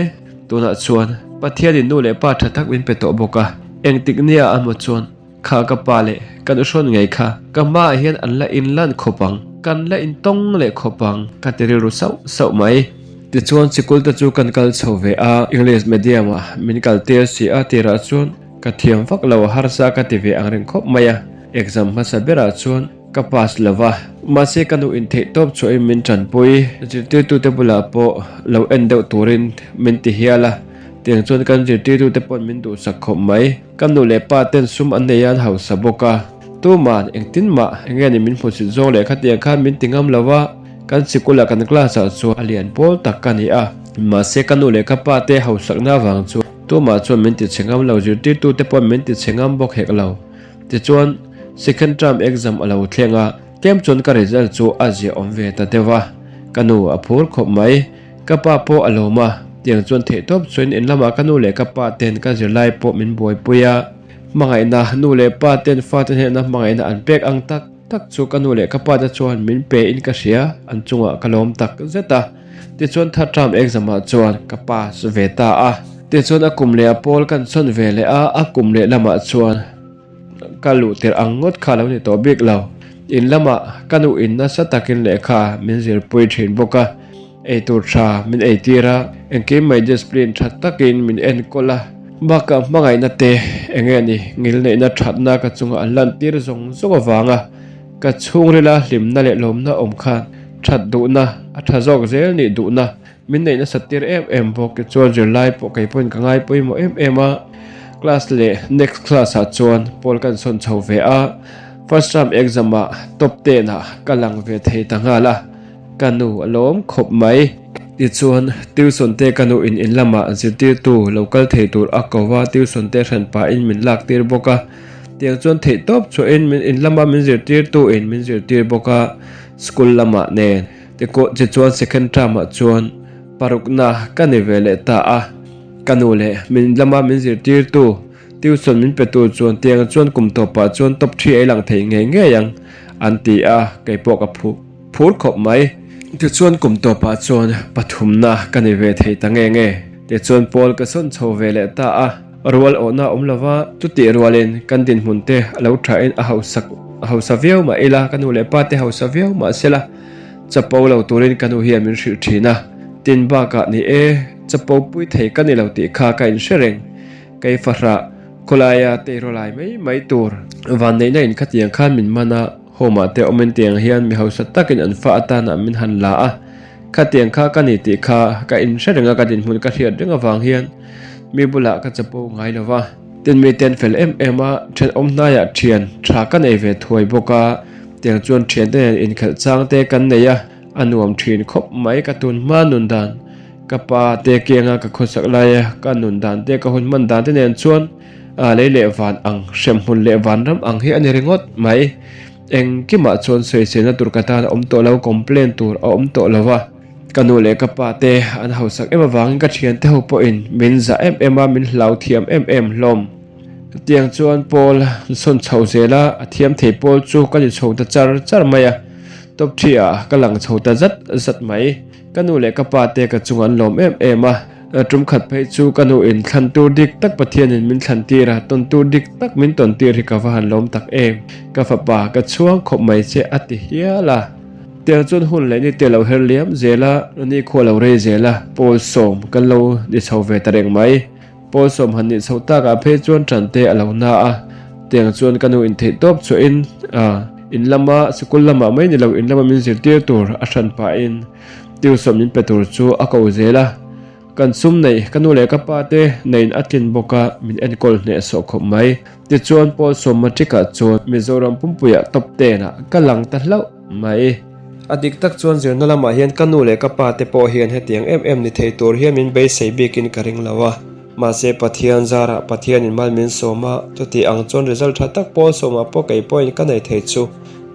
tunah chuan Pathianin nu leh pa tha tak min pe tawh bawk a. Engtik nia a maw chuan Kha ka pa leh ka nuhrawn ngei kha ka hmaah hian an la inlan khawp ang, kan la intawng leh khawp ang ka ti rilru sauh sauh mai. Tichuan sikul te chu kan kal chho ve a, English medium ah min kal tir si a tirah chuan ka thiam vak lo a harsa ka ti ve ang reng khawp mai a, exam hmasa berah chuan ka pass lo va, mahse ka nu intheih tawp chhuahin min tanpui, zirtirtute bulah pawh lo en deuh turin min ti hial a, tiang chuan kan zirtirtute paw'n min duhsak khawp mai. Ka nu leh pa ten sum an nei a an hausa bawk a, tuman engtin mah enge ni min hmusit zawng leh khatiang khan min ti ngam lo a, kan sikul ah kan class ah chuan a lian pawl tak ka ni a, mahse ka nu leh ka pa te hausakna avang chuan tumah chuan min ti chhe ngam lo, zirtirtu te pawh min ti chhe ngam bawk hek lo. Tichuan second term exam a lo thleng a, tlem chuan ka result chu a ziah awm ve ta deuh a, ka nu a phur khawp mai. Ka pa pawh a lawm a, tiang chuan theihtawp chuan in lamah ka nu leh ka pa ten ka zirlai pawh min buaipui a. Hmangaihna, nu leh pa ten fate hnena hmangaihna an pek ang tak tak chu ka nu leh ka pa te chuan min pe in ka hria, an chungah ka lawm tak zet a. Tichuan third term exam ah chuan ka pass ve ta a. Tichuan a kum leh a pawl kan sawn ve leh a, a kum leh lamah chuan. Ka luh tirh ang ngawt kha lo ni tawh bik lo. In lamah ka nu in nasa takin lehkha min zirpui thin bawk a, eitur tha min eitir a, engkim mai discipline tha takin min enkawl a. Bakah hmangaihna te eng nge ni ngilneihna thatna ka chungah an lantir zawng zawng avanga ka chhungrila hlimna leh lawmna awm khan that duhna, a tha zawk zel nih duhna Min neih nasat tir em em bawk tichuan zirlai pawh kei pawhin ka ngai pawimawh em em a, class leh next class ah chuan pawl ka insawn chho ve a, first term exam ah top ten ah ka lang ve thei ta nghal a, ka nu a lawm khawp mai. Tichuan tuition te ka nu in in lamah zirtirtu lo kal thei tur a ko va, tuition te hran pahin min lak tir bawk a, tiang chuan theih tawp chhuahin min in lama min zirtirtu in min zirtir bawk a, school lamah nen. Tikawh che chuan second term ah chuan parukna ka ni ve leh ta a, ka nu leh min lama min zirtirtu tuition min petu chuan tiang chuan kum tawpah chuan top three a i lang thei ngei ngei ang an ti a, kei pawh ka phu phur khawp mai. Tichuan kum tawpah chuan pathumna ka ni ve thei ta nge nge. Tichuan pawl ka sawn chho ve leh ta a, rual awhna a awm lova, chutih rualin kan dinhmun te a lo thain a hausak a hausa viau mah ila, ka nu leh pa te hausa viau mah sela, Chapo lo turin ka nu hian min hrilh thin a, tin bakah ni e, chapo pui thei ka ni lo tih kha ka inhre reng. Kei fahrah, khawlaia teiraw lai mai mai tur. Vanneihna in khatiang khan min man a, home ah te awmin tiang hian mi hausa takin an fa atana min han la a, khatiang kha ka ni tih kha ka inhre reng a, ka dinhmun ka hriat reng avang hian mi bulah ka chapo ngai lo va. Tin mi ten fel em em a, thenawm hnaiah thian tha ka nei ve thuai bawk a. Tiang chuan thiante nen inkhelh chang te kan nei a, a nuam thin khawp mai ka tun hma nun dan. Ka pa te kianga ka khawsak laia ka nun dan te ka hun hman dan te nen chuan a lei leh van ang, hremhmun leh vanram ang hi a ni ringawt mai. Engkimah chuan sawiselna tur ka tan a awm tawh lo, complain tur a awm tawh lo va. Ka nu leh ka pa te an hausak em avangin ka thiante ho pawhin min zah em em a, min hlau thiam em em hlawm. Tiang chuan Paul an sawn chho zel a, a thiam thei Paul chu ka ni chho ta char char mai a, top three ah ka lang chho ta zat zat mai. Ka nu leh ka pa te ka chungah an lawm em em a, tum khat phei chu ka nu in thlan tur dik tak Pathianin min thlan tir a, tawn tur dik tak min tawn tir hi ka va han lawm tak em, ka fapa ka chhuang khawp mai che a ti hial a. Tiang chuan hun leh ni te lo her liam zel a, ni khua lo rei zel a, Paul sawm kan lo ni chho ve ta reng mai. Paul sawm han nih chhoh takah phei chuan ṭan te a lo na a, tiang chuan ka nu intheih tawp chhuahin in lama sikul lamah mai ni lo in lama min zirtir tur a hran pahin tuition min pe tur chu a ko zel a. Kan sum neih ka nu leh ka pa te neiin a tlin bawk a, min enkawl hnehsawh khawp mai. Tichuan Paul sawm matric ah chuan Mizoram pumpuiah top ten ah ka lang ta hlauh mai. A dik tak chuan zirna lamah hian ka nu leh ka pa te pawh hian hetiang em em ni thei tur hian min beisei bikin ka ring lo a. Mahse Pathian zarah Pathianin mal min sawm a, chuti ang chuan result tha tak pawl sawmah pawh kei pawhin ka nei thei chu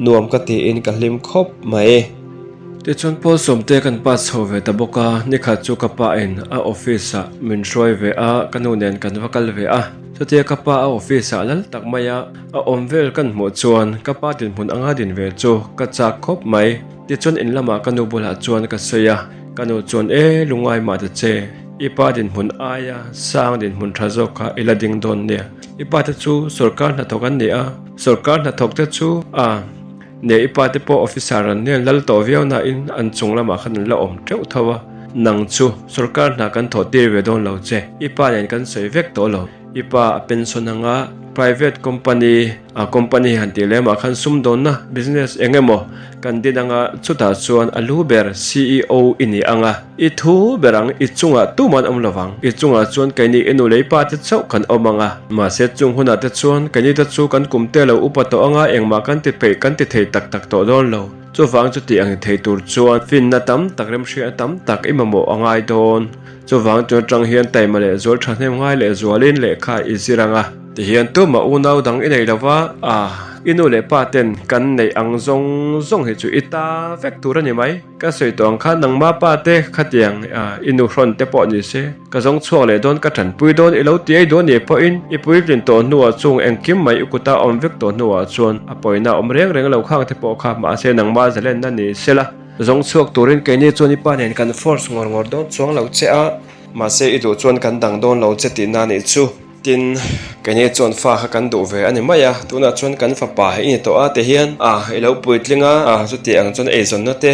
nuam ka tiin ka hlim khawp mai. Tichuan pawl sawmte kan pass chho ve ta bawk a, nikhat chu ka pa in a office ah min hruai ve a, ka nu nen kan va kal ve a. Chutia ka pa a office ah lal tak mai a a awm vel kan hmuh chuan ka pa dinhmun anga din ve chu ka chak khawp mai. Tichuan in lamah ka nu bulah chuan ka sawi a, ka nu chuan e lungai mah ta che. I pa dinhmun aia sang dinhmun tha zawk kha i la ding dawn nia. I pa te chu sorkar hnathawk an ni a, sorkar hnathawk te chu a nia i pa te pawh officer an nia an lal tawh viau nain an chung lamah khan an la awm teuh tho a, nang chu sorkar hna kan thawh tir ve dawn lo che, i pa nen kan sawi vek tawh lo. I pa a pension anga private company a company han tih lemah khan sumdawnna business eng emaw kan din anga chutah chuan a lu ber ceo i ni anga i thu ber ang i chungah tuman awm lovang i chungah chuan keini i nu leh i pa te chauh kan awm anga mahse chung hunah te chuan keini te chu kan kum te lo upa tawh anga engmah kan ti peih kan ti thei tak tak tawh dawn lo chuvang chuti ang thei tur chuan finna tam tak remhriatna tam tak i mamawh a ngai dawn. Chuvang chu atang hian taima leh zual thahnem ngai leh zualin lehkha i zir ang a. Tihian tumah unau dang i nei lova, a i nu leh pa ten kan neih ang zawng zawng hi chu i ta vek tur a ni mai. Ka sawi tawh ang khan nangma pa te khatiang i nu hrawn te pawh ni se, ka zawng chhuak leh dawn ka tanpui dawn i lo ti ei duh a nih pawhin i puitlin tawh hnuah chung engkim mai i kuta awm vek tawh hnuah chuan a pawina awm reng reng lo khang te pawh kha mahse nangma zalenna ni sela. Zawng chhuak turin keini chuan i pa nen kan force ngawr ngawr dawn chuang lo che a, mahse i duh chuan kan dang dawn lo che tihna a nih chu. Tin, keini chuan fa kha kan duh ve a ni mai a, tunah chuan kan fapa hi i ni tawh a ti hian a i lo puitling a, a chuti ang chuan eizawnna te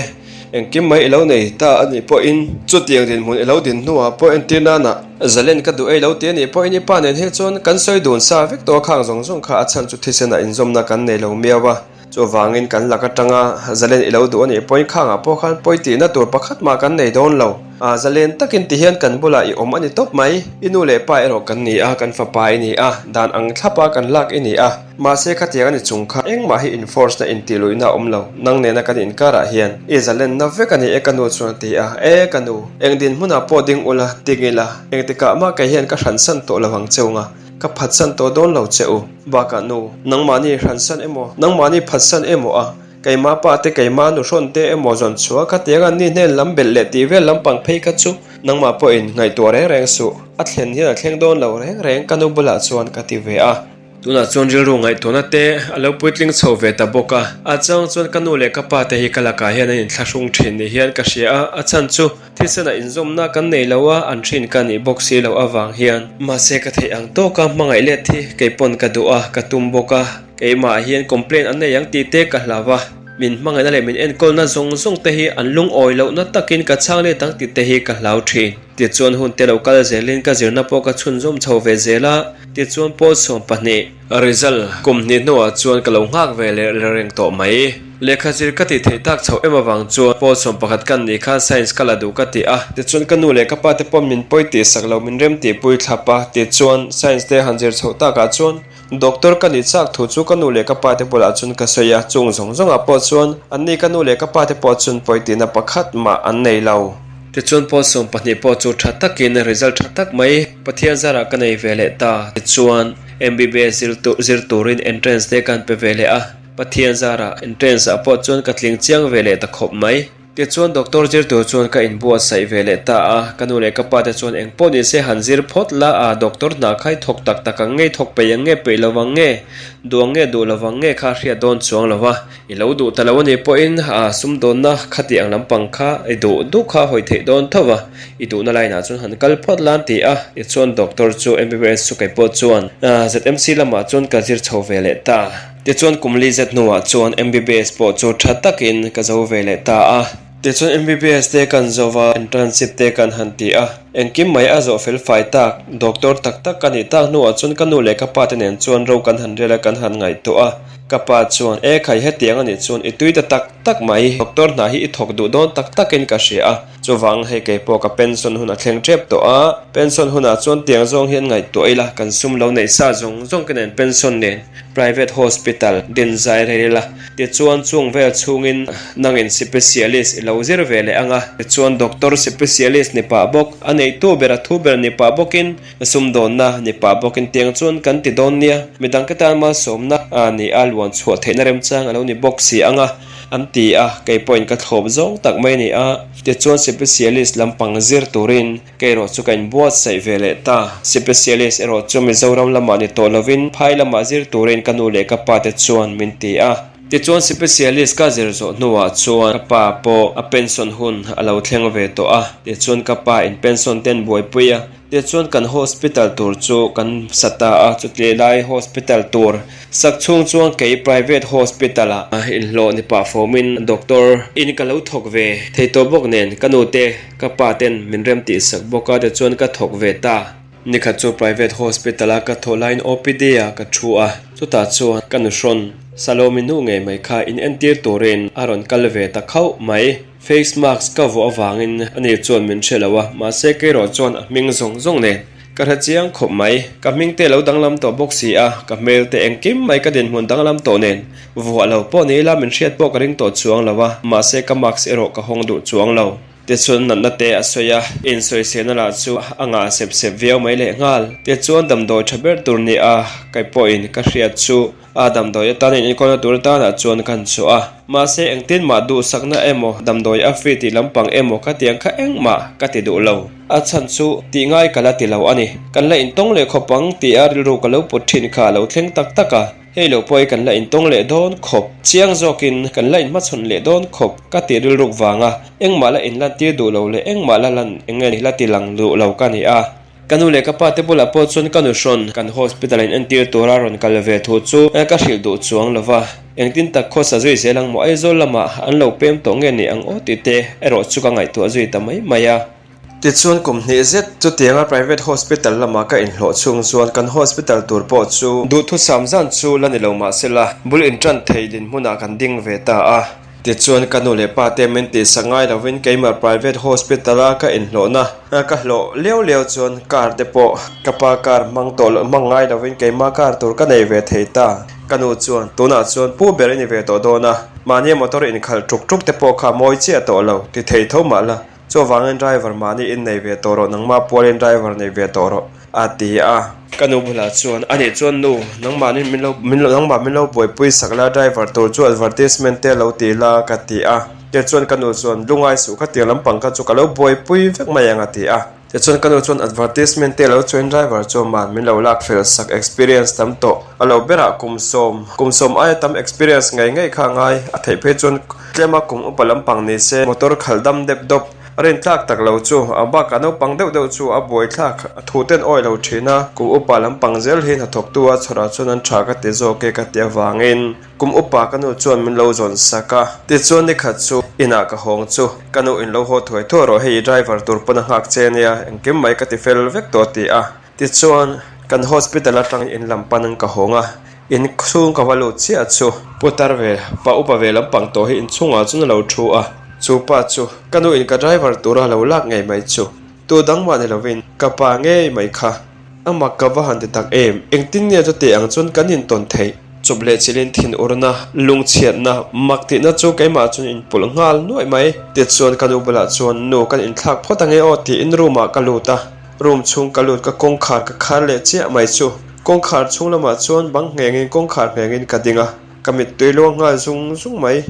engkim mai i lo nei ta a nih pawhin chutiang dinhmun i lo din hnuah pawh entir nana zalen ka duh ei lo ti a nih pawhin i pa nen hi chuan kan sawi dun sa vek tawh a khang zawng zawng kha a chhan chu thisenah inzawmna kan nei lo miau a. Chuvangin kan lak atanga zalen i lo duh a nih pawhin khangah pawh khan pawi tihna tur pakhat mah kan nei dawn lo. A zalen takin ti hian kan bulah i awm a ni tawp mai. I nu leh pa erawh kan ni a, kan fapa i ni a, dan ang thlapa kan lak i ni a. Mahse khatiang a ni chung kha engmah hi enforce na intihluihna a awm lo. Nang nena kan inkarah hian i zalenna vek a ni e ka nu chuan a ti a. E ka nu, eng dinhmunah pawh ding ula, ding ila, engtikah mah kei hian ka hransan tawh lo ang cheu nga. Ka phatsan tawh dawn lo che u. Bakah nu, nangmahni hransan emaw, nangmahni phatsan emaw a, keimah pa te, keimah nu hrawn te emaw zawn chhuah kha tiang an ni hnen lam belh leh tih vel lampang phei kha chu nangmah pawhin ngaihtuah reng reng suh. A thlen hian a thleng dawn lo reng reng ka nu bulah chuan ka ti ve a. Tunah chuan rilru ngaihtuahna te a lo puitling chho ve ta bawk a. A chang chuan ka nu leh ka pa te hi ka lakah hian an inthlahrung thin ni hian ka hria a, a chhan chu Thisen-a inzawmna kan nei lo a, an hrin ka nih bawk si loh avang hian. Mahse ka theih ang tawka hmangaih let hi kei pawn ka duh a, ka tum bawk a. Keimah hian complain an nei ang tih te ka hlau a, min hmangaihna leh min enkawlna zawng zawng te hi an lungawi lohna takin ka chhang let ang tih te hi ka hlau thin. Tichuan hun te lo kal zelin ka zirna pawh ka chhunzawm chho ve zel a, tichuan pawl 12. Result kum hnih hnuah chuan ka lo nghak ve leh reng tawh mai. Lehkha zir ka tih theih tak chhoh em avang chuan pawl 11 kan nih khan science ka la duh ka ti a. Tichuan ka nu leh ka pa te pawh min pawi tih sak lo min rem tih pui thlap a. Tichuan science te han zir chhoh takah chuan doctor ka nih chak thu chu ka nu leh ka pa te bulah chuan ka sawi a. Chung zawng zawngah pawh chuan anni ka nu leh ka pa te pawh chuan pawi tihna pakhat mah an nei lo. Tichuan pawl 12 pawh chu tha takin result tha tak mai Pathian zarah ka nei ve leh ta. Tichuan MBBS zir zir turin entrance te kan pe ve leh a, Pathian zarah entrance ah pawh chuan ka tling chiang ve leh ta khawp mai. Tichuan doctor zir tur chuan ka inbuatsaih ve leh ta a, ka nu leh ka pa te chuan eng pawh ni se han zir phawt la a, doctor hna kha i thawk tak tak ang nge, i thawk peih ang nge, peih lo ang nge, duh ang nge, duh lo ang nge kha a hriat dawn chuang lo va. I lo duh ta lo a nih pawhin a sumdawnna khati ang lampang kha i duh duh kha hawi theih dawn tho va, i duhna line ah chuan han kal phawt la an ti a, tichuan doctor chu MBBS chu kei pawh chuan ZMC lamah chuan ka zir chho ve leh ta. Tichuan kum li zet hnuah chuan MBBS pawh chu tha takin ka zo ve leh ta a. Tichuan MBBS te kan zo va, internship te kan han ti a. Engkim mai a zawh fel fai tak, doctor tak tak ka nih tak hnuah chuan ka nu leh ka pa te nen chuan ro kan han rel a kan han ngaihtuah a. Ka pa chuan, E khai hetiang a nih chuan i tui ta tak tak mai, doctor hna hi i thawk duh dawn tak takin ka hria a. Chuvang hei kei pawh ka pension hun a thleng tep tawh a, pension hunah chuan tiang zawng hian ngaihtuah ila kan sum lo neih sa zawng zawng te nen pension nen private hospital din zai rei ila tichuan chung vel chhungin nangin sipesialist i lo zir ve leh ang a, tichuan doctor sipesialist ni pah bawk, a neitu ber a thu ber ni pah bawkin sumdawnna ni pah bawkin tiang chuan kan ti dawn nia, midangte tan malsawmna a ni a luan chhuah theihna remchang a lo ni bawk si ang a. An ti a, kei pawhin ka thlawp zawng tak mai a ni a. Tichuan Sipesialist lampang zir turin ka erawh chu ka inbuatsaih ve leh ta. Sipesialist erawh chu Mizoram lamah ni tawh lovin phai lamah zir turin ka nu leh ka pa te chuan min ti a. Tichuan Sipesialist ka zir zawh hnuah chuan ka pa pawh a pension hun a lo thleng ve tawh a. Tichuan ka pa in pension ten buaipui a. Tichuan kan hospital tur chu kan sa ta a, chutleh lai hospital tur sak chhung chuan kei private hospital ah inhlawh ni pah fawmin doctor in ka lo thawk ve thei tawh bawk nen ka nu te ka pa ten min rem tih sak bawk a tichuan ka thawk ve ta. Nikhat chu private hospital a ka thawh laiin OPD ah ka thu a, chutah chuan ka nuhrawn Salomi nu ngei mai kha in entir turin a rawn kal ve ta khauh mai. Face mask ka vuah avangin ani chuan min hre lo a, mahse kerawh chuan a hming zawng zawng nen ka hre chiang khawp mai. Ka hming te lo danglam tawh bawk si a, ka hmel te engkim mai ka dinhmun danglam tawh nen vuah lo pawh ni ila min hriat pawh ka ring tawh chuang lo a, mahse ka mask erawh ka hawng duh chuang lo. Tichuan natna te a sawi a, insawiselna lah chu a ngah sep sep viau mai lehnghal. Tichuan damdawi tha ber tur ni a, kei pawhin ka hriat chu A damdawi atana in enkawlna tur atanah chuan kan chhuah a, mahse engtin mah duhsakna emaw damdawi a free tih lampang emaw ka tiang kha engmah ka ti duh lo. A chhan chu tih ngai ka la ti lo a ni. Kan la intawng leh khawp ang tih a rilru ka lo put thin kha a lo thleng tak tak a, hei lo pawh i kan la intawng leh dawn khawp, chiang zawkin kan la inhmachhawn leh dawn khawp ka tih rilruk vanga engmah la inlantir duh lo leh engmah la lan enge la ti lang duh lo ka ni a. Ka nu leh ka pa te bulah pawh chuan ka nu hrawn kan hospital in entir tura rawn kal ve thu chu ka hrilh duh chuang lo va, engtin tak khawsa zui zel ang maw Aizawl lamah an lo pem tawh nge ni ang aw tih te erawh chu ka ngaihtuah zui ta mai mai a. Tichuan kum hnih zet chutianga private hospital lama ka inhlawh chhung chuan kan hospital tur pawh chu duhthusam zan chu la ni lo mahsela bul intan thei dinhmunah kan ding ve ta a. Tichuan ka nu leh pa te min tihsak ngai lovin keimah private hospital a ka inhlawhna ka hlawh liau liau chuan car te pawh ka pa car hmang tawh loh hmang ngai lovin keimah car tur ka nei ve thei ta. Ka nu chuan tunah chuan pu ber i ni ve tawh dawn a, mahnia motor inkhalh tuk tuk te pawh kha mawi chiah tawh lo ti thei tho mah la, Chuvangin driver mahni in nei ve tawh rawh, nangmah pualin driver nei ve tawh rawh, a ti a. Ka nu bulah chuan, A nih chuan nu, nangmahni min lo, min lo, nangmah min lo buaipui sak la, driver tur chu advertisement te lo ti la, ka ti a. Tichuan ka nu chuan, Lungai suh kha tiang lampang kha chu ka lo buaipui vek mai ang, a ti a. Tichuan ka nu chuan advertisement te lo chuan driver chu man min lo lak fel sak, experience tam tawh a lo berah kum sawm, kum sawm aia tam experience ngei ngei kha a ngai, a theih phei chuan Tlema kum upa lampang ni se motor khalh dam dep dawp a rinthlak tak lo chu a bakah naupang deuh deuh chu a buaithlak a thu ten awi lo thin a, kum upa lampang zel hi hnathawktu a chhawrah chuan an tha ka ti zawk e ka ti avangin kum upa ka nu chuan min lo zawn sak a. Tichuan nikhat chu inah ka hawng chu ka nu in lo haw thuai thuai rawh hei i driver tur pawn a nghak che nia engkim mai ka ti fel vek tawh a ti a. Tichuan, kan hospital atang in lam pan ka hawng a, in chhung ka va lut chiah chu. Putar ve, pa upa ve lampang tawh hi inchhungah chuan a lo thu a, chu pa chu ka nu in ka driver tura lo lak ngei mai chu tu dang mah ni lovin ka pa ngei mai kha. A mak ka va han ti tak em, engtin nge chutih ang chuan kan intawn theih? Chawp leh chilhin thin urna, lungchhiatna, mak tihna chu keimah chuan inpulh nghal nuaih mai. Tichuan ka nu bulah chuan nu kan inthlak phawt ange aw tiin room ah ka lut a. Room chhung ka lut ka kawngkhar ka khar leh chiah mai chu. Kawngkhar chhung lamah chuan bang nghengin kawngkhar nghengin ka ding a, ka mittui luang nghal zung zung mai.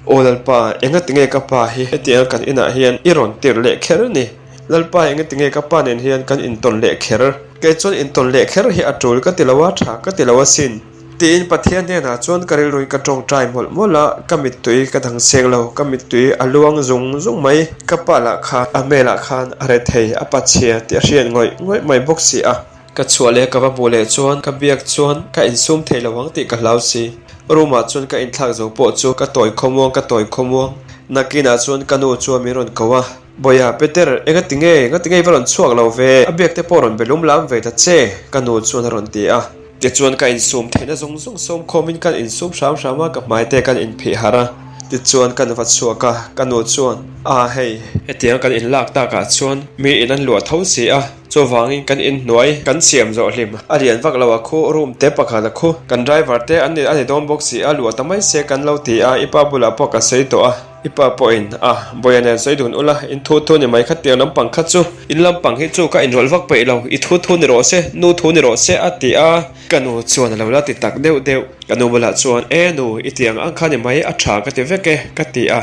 Aw Lalpa, engatinge ka pa hi hetianga kan inah hian i rawn tirh leh kher ni? Lalpa, engatinge ka pa nen hian kan intawn leh kher? Kei chuan intawn leh kher hi a tul ka ti lo a, tha ka ti lo asin. Tiin Pathian hnenah chuan ka rilruin ka tawngtai mawlh mawlh a, ka mittui ka dang seng lo, ka mittui a luang zung zung mai. Ka pa lah kha a hmelah khan a re thei, a pa chhia tih a hriat ngawih ngawih mai bawk si a. Ka chhuah leh ka va hmuh leh chuan ka biak chuan ka insum thei lo ang tih ka hlau si. Room ah chuan ka inthlak zo pawh chu ka tawi khawmuang ka tawi khawmuang. Nakinah chuan ka nu chuan min rawn ko a, Bawiha Peter, engati nge, engati nge i va rawn chhuak lo ve? A biak te pawh rawn be lum lam ve ta che, ka nu chuan a rawn ti a. Tichuan ka insum theihna zawng zawng sawm khawmin kan insum hram hram a, ka hmai te kan inphih harh a. Tichuan kan va chhuak a, ka nu chuan, A hei, hetiang kan inlak takah chuan mi in an luah tho si a, chuvangin kan inhnuai kan siam zawh hlim a lian vak lo a khu, room te pakhat a khu, kan driver te an ni a ni dawn bawk si a, luah ta mai se kan lo ti a, i pa bulah pawh ka sawi tawh a. I pa pawhin, A, Bawiha nen sawi dun ula, in thu thu ni mai kha tiang lampang kha chu, in lampang hi chu ka inrawlh vak peih lo, i thu thu ni rawh se, nu thu ni rawh se, a ti a. Ka nu chuan a lo la ti tak deuh deuh. Ka nu bulah chuan, E nu, i tiang ang kha ni mai, a tha ka ti vek e, ka ti a.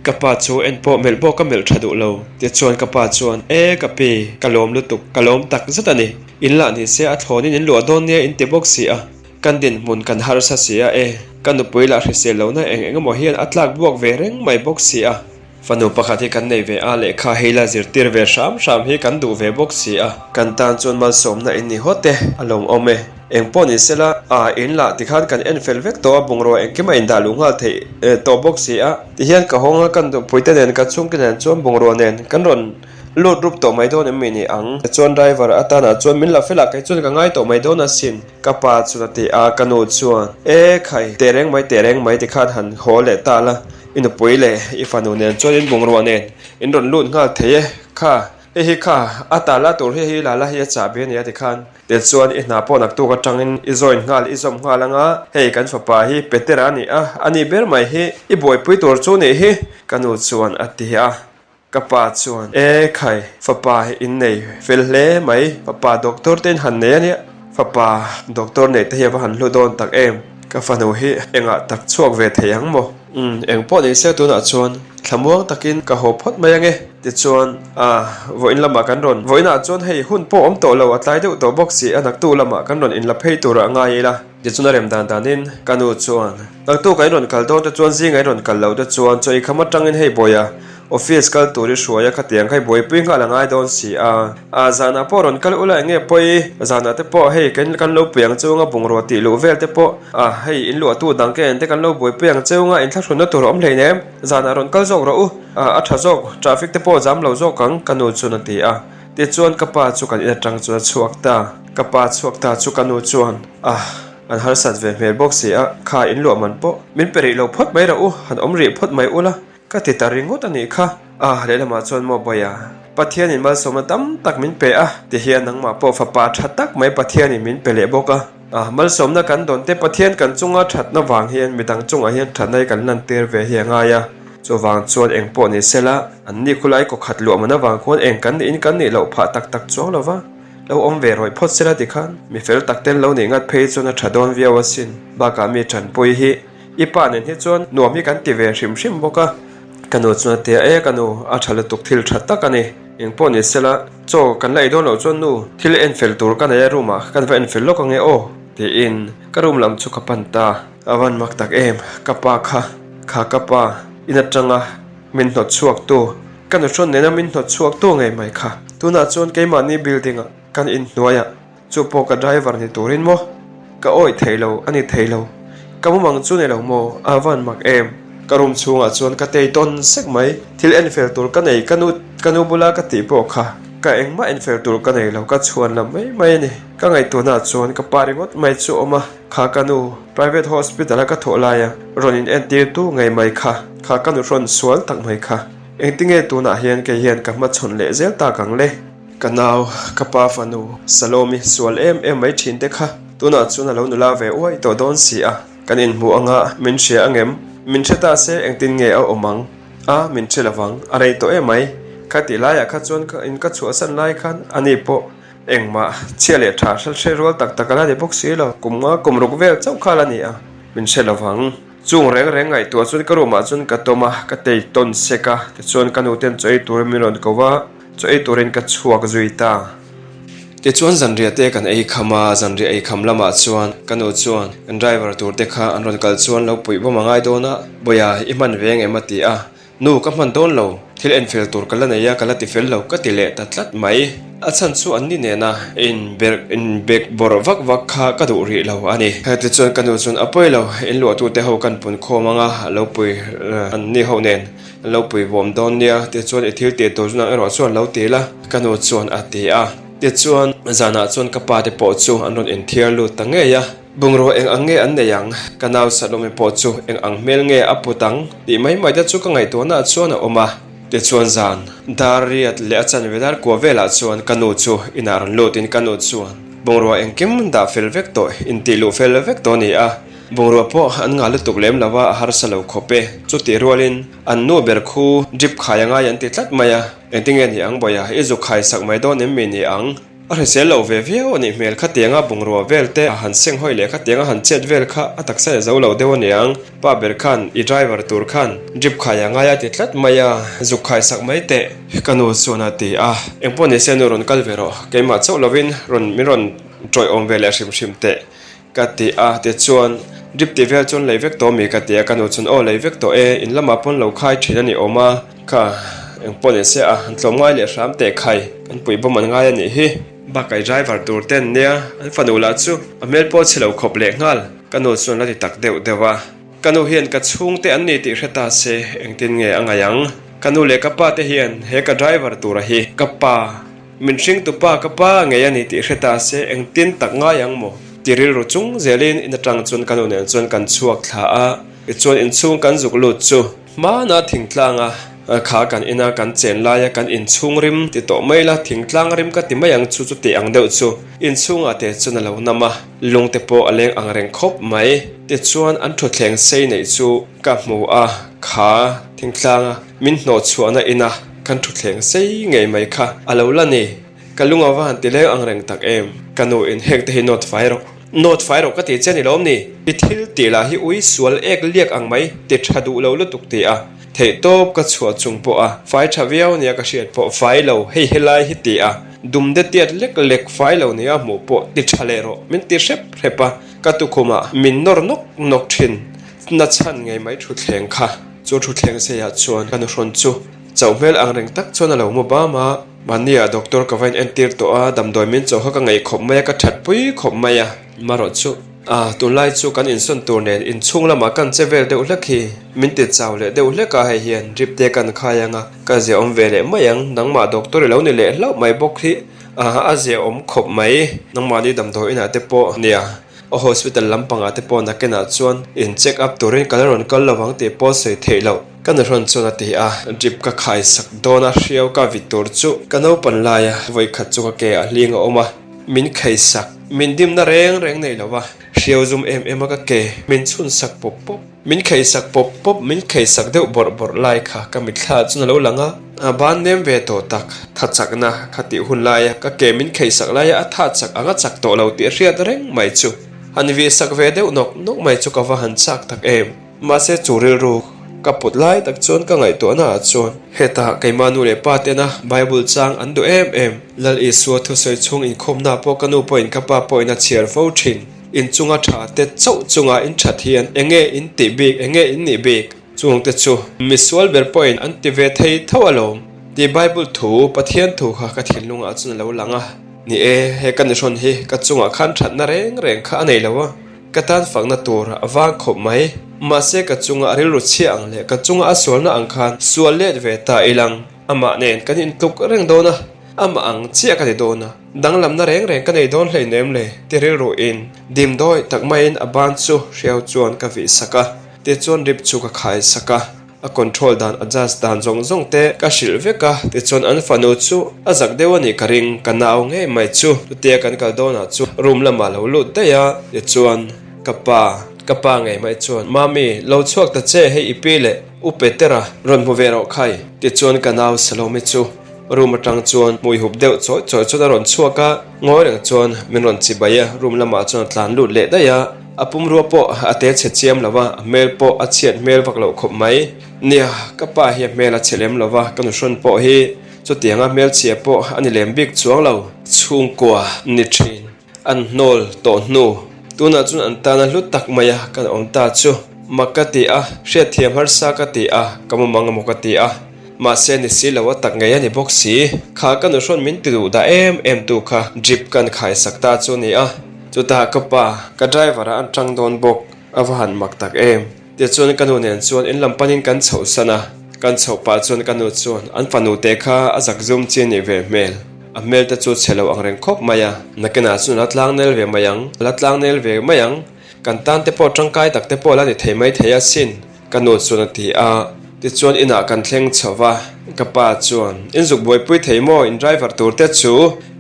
Ka pa chu en pawh melh pawh ka melh tha duh lo. Tichuan ka pa chuan, E ka pi, ka lawm lutuk, ka lawm tak zet a ni. In lah ni se a thlawnin in luah dawn nia in ti bawk si a. Kan dinhmun kan harsa si a e, ka nupui lah hrisel lohna eng eng emaw hian a tlak buak ve reng mai bawk si a. Fanu pakhat hi kan nei ve a, lehkha hei la zirtir ve hram hram hi kan duh ve bawk si a. Kan tan chuan malsawmna in ni hawt e, a lawmawm e. Eng pawh ni sela, a in lah tikhan kan en fel vek tawh a, bungrua engkim a indah luh nghal theih tawh bawk si a. Tihian ka hawng a, kan duhpuite nen ka chhungte nen chuan bungrua nen kan rawn lut rup tawh mai dawn em mi ni ang? Chuan driver atana chuan min la fel a, kei chuan ka ngai tawh mai dawn asin. Ka pa chuan a ti a, ka nu chuan, E khai, teh reng mai, teh reng mai tikhan han haw leh ta la, i nupui leh i fanu nen chuan in bungrua nen in rawn lut nghal thei e, kha, hei hi kha, a ta la tur hi hei la la hi a chahbi a nia tikhan, tichuan i hna pawh naktuk atangin i join nghal, i zawm nghal anga, hei kan fapa hi Petera a ni a, a ni ber mai hi i buaipui tur chu nih hi, ka nu chuan a ti a. Ka pa chuan, E khai, fapa in nei fel hle mai, fapa doctor te in han nei a nia, fapa doctor neih te hi a va han hlu dawn tak em, ka fanu hi engah tak chhuak ve thei ang maw? Umm, eng pawh ni se tunah chuan thlamuang takin ka haw phawt mai ange, tichuan, ah, vawiin lamah kan rawn, vawiinah chuan hei hun pawh awm tawh lo, a tlai deuh tawh bawk si a, naktu lamah kan rawn inla phei turah ngai ila. Tichuan a rem dan danin ka nu chuan, Naktuk a in rawn kal dawn te chuan zing a in rawn kal loh te chuan chaw eikham atangin hei bawiha office kal tur i hruai a khatiang kha i buaipui nghal a ngai dawn si a. A zanah pawh rawn kal ula eng nge pawi zanah te pawh hei kan kan lo pui ang chunga bungrua tih luh vel te pawh a hei in luahtu dang ke en te kan lo buaipui ang chunga inthlahrunna tur a awm hleinem zanah rawn kal zawk rawh u a a tha zawk traffic te pawh zam lo zawk ang ka nu chuan a ti a. Tichuan ka pa chu kan in atang chuan a chhuak ta. Ka pa chhuak ta chu ka nu chuan, Ah, an harsat ve hmel bawk si a, kha in luah man pawh min pe rih lo phawt mai rawh u, han awm rih phawt mai ula, ka ti ta ringawt a nih kha. Ah, lehlamah chuan maw Bawiha, Pathianin malsawmna tam tak min pe a, tihian nangmah pawh fapa tha tak mai Pathianin min pe leh bawk a. Ah, malsawmna kan dawn te Pathian kan chunga thatna vang hian midang chungah hian thatna hi kan lantir ve hi a ngai a, chuvang chuan eng pawh ni sela, an ni khulai kaw khat luah man avang khuan eng kan niin kan nih loh phah tak tak chuang lo va, lo awm ve rawih phawt sela tikhan mi fel tak ten lo nih ngat phei chuan a tha dawn viau asin, bakah mi tanpui hi i pa nen hi chuan nuam hi kan ti ve hrim hrim bawk a. Ka nu chuan a ti a, E ka nu, a tha lutuk thil tha tak a ni. Eng pawh ni sela, chaw kan la ei dawn loh chuan nu, thil en fel tur ka nei a room ah kan va en fel lawk ange aw, tiin ka room lam chu ka pan ta. A van mak tak em, ka pa kha, kha ka pa in atanga min hnawt chhuak tu, ka nuhrawn nena min hnawt chhuak tu ngei mai kha. Tunah chuan keimahni building ah kan inhnuai ah Chu pawh ka driver ni turin maw? Ka awih thei lo, a ni thei lo. Ka mumang chu ni lo maw? A van mak em? Ka room chhungah chuan ka tei tawn sek mai. Thil enfel tur ka nei, ka nu ka nu bula ka tih pawh kha ka engmah enfel tur ka nei lo, ka chhuan lam mai mai a ni. Ka ngaihtuahnaah chuan ka pa ringawt mai chu awm a, kha ka nu private hospital a ka thawh laia rawn in entir tu ngei mai kha, kha ka nu hrawn sual tak mai kha. Engtinge tunah hian kei hian ka hmachhawn leh zel tak ang le? Ka nau, ka pa fanu, Salomi sual em em mai thin te kha tunah chuan a lo nula ve uai tawh dawn si a, kan inhmuh anga min hria angem? Min hre ta se engtin nge a awm ang? A, min hre lovang, a rei tawh em mai. Kha tih laiah kha chuan ka in ka chhuahsan lai khan ani pawh engmah chhia leh tha hre hre rual tak tak a la ni bawk si lo, kum nga kum ruk vel chauh kha la ni a, min hre lovang. Chung reng reng ngaihtuah chuan ka room ah chuan ka tawm a, ka tei tawn sek a, tichuan ka nu ten chaw ei turin min rawn ko va. Chaw ei turin ka chhuak zui ta. Tichuan zanriah te kan ei kham a, zanriah ei kham lamah chuan ka nu chuan kan driver tur te kha an rawn kal chuan lo puih bawm a ngai dawn a, Bawiha i hman ve engem a ti a, Nu ka hman dawn lo, thil enfel tur ka la nei a, ka la ti fel lo ka ti leh ta tlat mai. A chhan chu an ni nena inberh inbek bawrh vak vak kha ka duh rih lo a ni. Tichuan ka nu chuan a pawi lo, inluahtute ho kan pun khawm anga lo pui an ni ho nen. An lo puibawm dawn nia, tichuan i thil tih tur chu nang erawh chuan lo ti la, ka nu chuan a ti a. Tichuan, zanah chuan ka pa te pawh chu an rawn inthiar lut ta ngei a. Bungrua eng ang nge an nei ang? Ka nau Salome pawh chu eng ang hmel nge a put ang? Tih mai mai te chu ka ngaihtuahnaah chuan a awm a. Tichuan zan, dar riat leh a chanve dar kua velah chuan ka nu chu inah rawn lutin ka nu chuan bungrua engkim dah fel vek tawh, intih luh fel vek tawh a ni a. Bungrua pawh an ngah lutuk lem lo a, a harsa lo khawp e. Chutih rualin an nu ber khu drip khai a ngai an ti tlat mai a, engtinge ni ang bawiha, i zuk khai sak mai dawn em mi ni ang? A hrisel lo ve viau a nih hmel khatianga bungrua vel te a han seng hawi leh khatianga han chet vel kha a taksa e zo lo deuh a niang. Pa ber khan i driver tur khan drip khai a ngai a ti tlat mai a, zuk khai sak mai teh. Ka nu chuan a ti a, engpawh nise nu rawn kal ve rawh, keimah chauh lovin rawn min rawn tawih awm ve leh hrim hrim teh. Ka ti a, tichuan drip tih vel chuan lei vek tawh mi ka ti a, ka nu chuan aw lei vek tawh e, in lamah pawn lo khai thin a ni awm a, kha engpawh ni se a, an tlawm ngai leh hram teh khai, kan pui bawm an ngai a nih hi. Bakah i driver tur te an nia, an fanu lah chu a hmel pawh chhe lo khawp leh nghal, ka nu chuan la ti tak deuh deuh a. Ka nu hian ka chhungte an ni tih hre ta se engtin nge a ngaih ang? Ka nu leh ka pa te hian he ka driver tura hi ka pa Min hringtu pa ka pa ngei a ni tih hre ta se engtin tak ngai ang maw? Ti rilru chung zelin in atang chuan ka nu nen chuan kan chhuak thla a, tichuan inchhung kan zuk lut chu hmana thingtlanga kha kan ina kan chen laia kan inchhung rim ti tawh mai la, thingtlang rim ka ti mai ang chu chuti ang deuh chu inchhungah te chuan a lo nam a, lung te pawh a leng ang reng khawp mai. Tichuan an thutthleng sei neih chu ka hmu a, kha thingtlanga min hnawh chhuahna ina Kan thutthleng sei ngei mai kha a lo la ni. Ka lung a va han ti leng ang reng tak em? Ka nu in heng te hi note fai rawh. Note fai rawh ka ti che ni lawm ni? I thil tih lah hi ui sual ek liak ang mai ti tha duh lo lutuk ti a. Theih tawp ka chhuah chung pawh a fai tha viau nia ka hriat pawh fai lo hei helai hi ti a. Dum de tiat lek lek fai lo nia hmuh pawh ti tha leh rawh min ti hrep hrep a. Ka tukhumah min nawr nawk nawk thin. Na chhan ngei mai thutthleng kha. Chu thutthleng seiah chuan ka nuhrawn chu Chauh hmel ang reng tak chuan a lo mu bam a, mahnia doctor ka va in entir tawh a, damdawi min chawh kha ka ngaih khawp mai a, ka that pui khawp mai a. Marawh chu, ah, tunlai chu kan insawn tur nen inchhung lamah kan che vel deuh hlek hi, min ti chau leh deuh hlek a, hei hian drip te kan khai ang a, ka zia awm ve leh mai ang, nangmah doctor i lo ni leh hlauh mai bawk hi, ah, a zia awm khawp mai, nangmahni damdawi inah te pawh nia. A hospital lampangah te pawh nakinah chuan in check up turin ka la rawn kal lovang tih pawh sawi theih loh. Ka nuhrawn chuan a ti a, drip ka khai sak dawn a, hriau ka vit tur chu ka naupan laia vawi khat chu ka ke ah hling a awm a, min khei sak, min dimna reng reng nei lo a, hriau zum em em a ka ke min chhun sak pawp pawp. Min khei sak pawp pawp, min khei sak deuh bawrh bawrh lai kha ka mitthla chuan a lo lang a, a ban nem ve tawh tak, tha chakna kha tih hun laia ka ke min khei sak laia a tha chak ang a chak tawh lo tih a hriat reng mai chu han vih sak ve deuh nawk nawk mai chu ka va han chak tak em. Mahse chu rilru ka put lai tak chuan ka ngaihtuahna ah chuan hetah keimah nu leh pa tena Bible chang an duh em em, Lal Isua thusawi chhung inkhawmna pawh ka nu pawhin ka pa pawhin a chhiar fo thin. In chunga tha te chauh chunga in that hian eng nge in tih bik, eng nge in nih bik? Chung te chu misual ber pawhin an ti ve thei tho alawm tih Bible thu, Pathian thu kha ka thinlungah chuan a lo lang a. Ni e, he ka nihrawn hi ka chungah khan thatna reng reng kha a nei lo a, ka tan fakna tur a vang khawp mai. Mahse ka chunga a rilru chhia ang leh ka chunga a sualna ang khan sual let ve ta ilang amah nen kan intluk reng dawn a, amah ang chiah ka ni dawn a. Danglamna reng reng ka nei dawn hleinem le, ti rilruin dim dawi tak maiin a ban chu hriau chuan ka vih sak a, tichuan rip chu ka khai sak a, a control dan adjust dan zawng zawng te ka hrilh vek a, tichuan an fanu chu a zak deuh a nih ka ring, ka nau ngei mai chu chutia kan kal dawnah chuan room lamah lo lut daih a, tichuan ka pa, ka pa ngei mai chuan Mami, lo chhuak ta che hei i pi leh u Petera rawn hmu ve rawh khai, tichuan ka nau Salome chu. Room atang chuan hmui hup deuh chawi chawi chuan a rawn chhuak a, ngawi reng chuan min rawn chi bai a, room lamah chuan a tlan lut leh daih a, a pumrua pawh a te chhe chiam lo va, a hmel pawh a chhiat hmel vak loh khawp mai. Nia, ka pa hi a hmel a chhe lem lo va, ka nuhrawn pawh hi chutianga hmelchhia pawh a ni lem bik chuang lo. Chhungkua ni thin. An hnawl tawh hnu. Tunah chuan an tana hlu tak mai a kan awm ta chu. Mak ka ti a, hriatthiam harsa ka ti a, ka mumang emaw ka ti a. Mahse ni si lo a tak ngei a ni bawk si. Kha ka nuhrawn min ti duh dah em em tu kha jeep kan khaisak ta chu a ni a. Chutah ka pa, ka driver ah an tang dawn bawk. A va han mak tak em. Tichuan ka nu nen chuan in lam panin kan chhohsan a. Kan chhoh pah chuan ka nu chuan an fanu te kha a zak zum chi a nih ve hmel. A hmel te chu chhe lo ang reng khawp mai a, nakinah chuan a la tlang nel ve mai ang, a la tlang nel ve mai ang. Kan tan te pawh tangkai tak te pawh a la ni thei mai thei asin, ka nu chuan a ti a. Tichuan inah kan thleng chho va, ka pa chuan, In zuk buaipui thei maw, in driver tur te chu?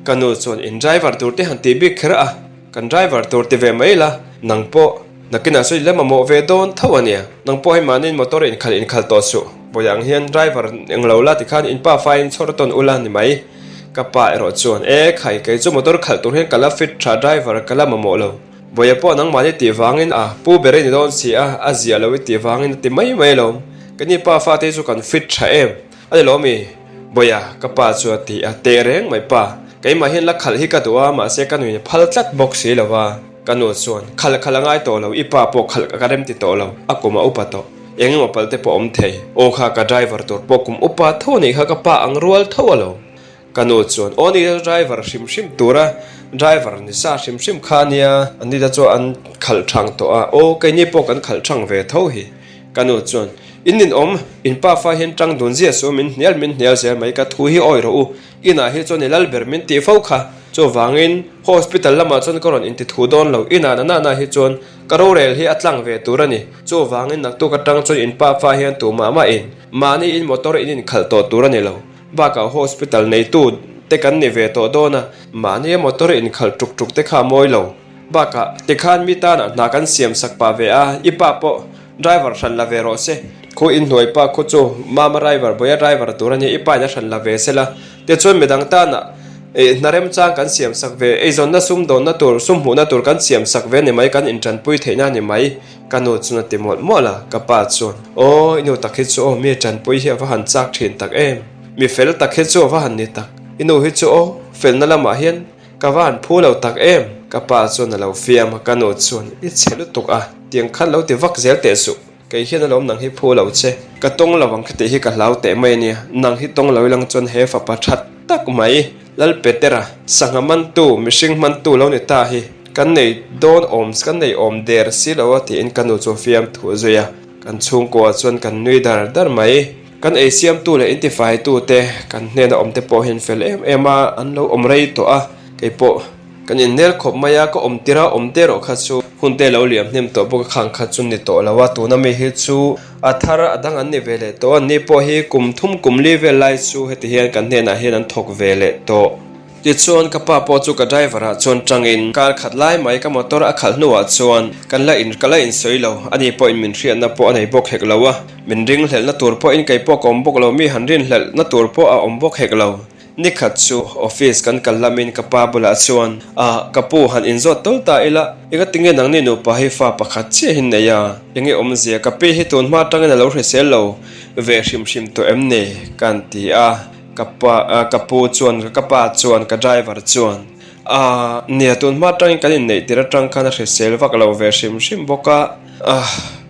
Ka nu chuan, In driver tur te han tih bik kher a, kan driver tur ti ve mai la, nang pawh nakinah sawi la mamawh ve dawn tho a nia, nang pawh hei mahniin motor inkhalh inkhalh tawh suh, bawiah ang hian driver eng lo la tikhan in pa faiin chhawr tawn ula ni mai. Ka pa erawh chuan, E khai, kei chu motor khalh tur hian ka la fit tha, driver ka la mamawh lo. Bawiah pawh nangmahni tih vangin a pu ber i ni dawn si a, a zia lo i tih vangin a ti mai mai lo. Keini pa fate hi chu kan fit tha em? A ni lo mi? Bawiah, ka pa chu a ti a, teh reng mai pa. Keimah hian la khalh hi ka duh a, mahse ka nuin a phal tlat bawk si lo a. Ka nu chuan, Khalh khalh a ngai tawh lo, i pa pawh khalh ka rem ti tawh lo, a kum a upa tawh. Eng emaw palh te pawh awm thei. Aw kha ka driver tur pawh kum upa tho a nih kha ka pa ang rual tho a lo. Ka nu chuan, Aw ni driver hrim hrim tura driver ni sa hrim hrim kha a nia, an ni te chu an khalh thang tawh a, aw keini pawh kan khalh thang ve tho hi. Ka nu chuan, In ninawm, in pa fa hian tang dun zia suh, min hnial min hnial zel mai, ka thu hi awi rawh u, inah hi chuan i lal ber min tih fo kha, chuvangin hospital lamah chuan ka rawn inti thu dawn lo, inah na nana hi chuan ka rorel hi a tlang ve tur a ni, chuvangin naktuk atang chuan in pa fa hian tumah mah in mahni in motor in inkhalh tawh tur a ni lo. Bakah hospital neitu te kan ni ve tawh dawn a, mahnia motor inkhalh tuk tuk te kha a mawi lo. Bakah tikhan mi tanah hna kan siam sak pah ve a, i pa pawh driver hran la ve rawh se. Khu inhnuai pa khu chu mama driver, Boya driver tur a nia, i pa in a hran la ve se la. Tichuan midang tanah hna remchang kan siam sak ve, eizawnna sumdawnna tur, sum hmuhna tur kan siam sak ve a ni mai, kan intanpui theihna a ni mai. Ka nu chuan a ti mawlh mawlh a, ka pa chuan, Aw, i nu tak hi chu aw, mi tanpui hi a va han chak thin tak em? Mi fel tak hi chu a va han ni tak, i nu hi chu aw, felna lamah hian ka va han phu lo tak em? Ka pa chuan a lo fiam a, ka nu chuan, I chhe lutuk a, tiang khan lo ti vak zel teh suh, kei hian alawm nang hi phu lo che, ka tawng lo ang khiti hi ka hlau teh mai a nia, nang hi tawng lo ilang chuan he fapa that tak mai. Lal Petera, sangha mantu, mihring mantu lo ni ta hi kan nei dawn awm, kan nei awm der si lo a tiin ka nu chu fiam thu zui a. Kan chhungkua chuan kan nui dar dar mai. Kan ei siamtu leh intifaitu te kan hnena awm te pawh hian fel em em a, an lo awm rei tawh a, kei pawh kan innel khawp mai a, ka awm tir a, awm te erawh kha chu hun te lo liam hnem tawh bawk a, khang kha chu ni tawh lo a, tuna mi hi chu A thar a dang an ni ve leh tawh a, ni pawh hi kum thum kum li vel lai chu heti hian kan hnenah hian an thawk ve leh tawh. Tichuan ka pa pawh chu ka driver ah chuan tangin kar khat lai mai ka motor a khalh hnuah chuan kan la in ka la insawi lo, ani pawhin min hriatna pawh a nei bawk hek lo a, min ringhlelhna tur pawhin kei pawh ka awm bawk lo, mi han rinhlelhna tur pawh a awm bawk hek lo. Nikhat chu office kan kal lamin ka pa bulah chuan, Ah, ka pu han inzawt tawl ta ila, engatinge nangni nupa hi fa pakhat chiahin nei a, enge awmzia ka pi hi tun hma atangin a lo hrisel lo ve hrim hrim tawh em ni? Kan ti a, ka pa, ka pu chuan, ka pa chuan, ka driver chuan, Ah, nia tun hma atangin kan inneih tir atang khan a hrisel vak lo ve hrim hrim bawk a, ah,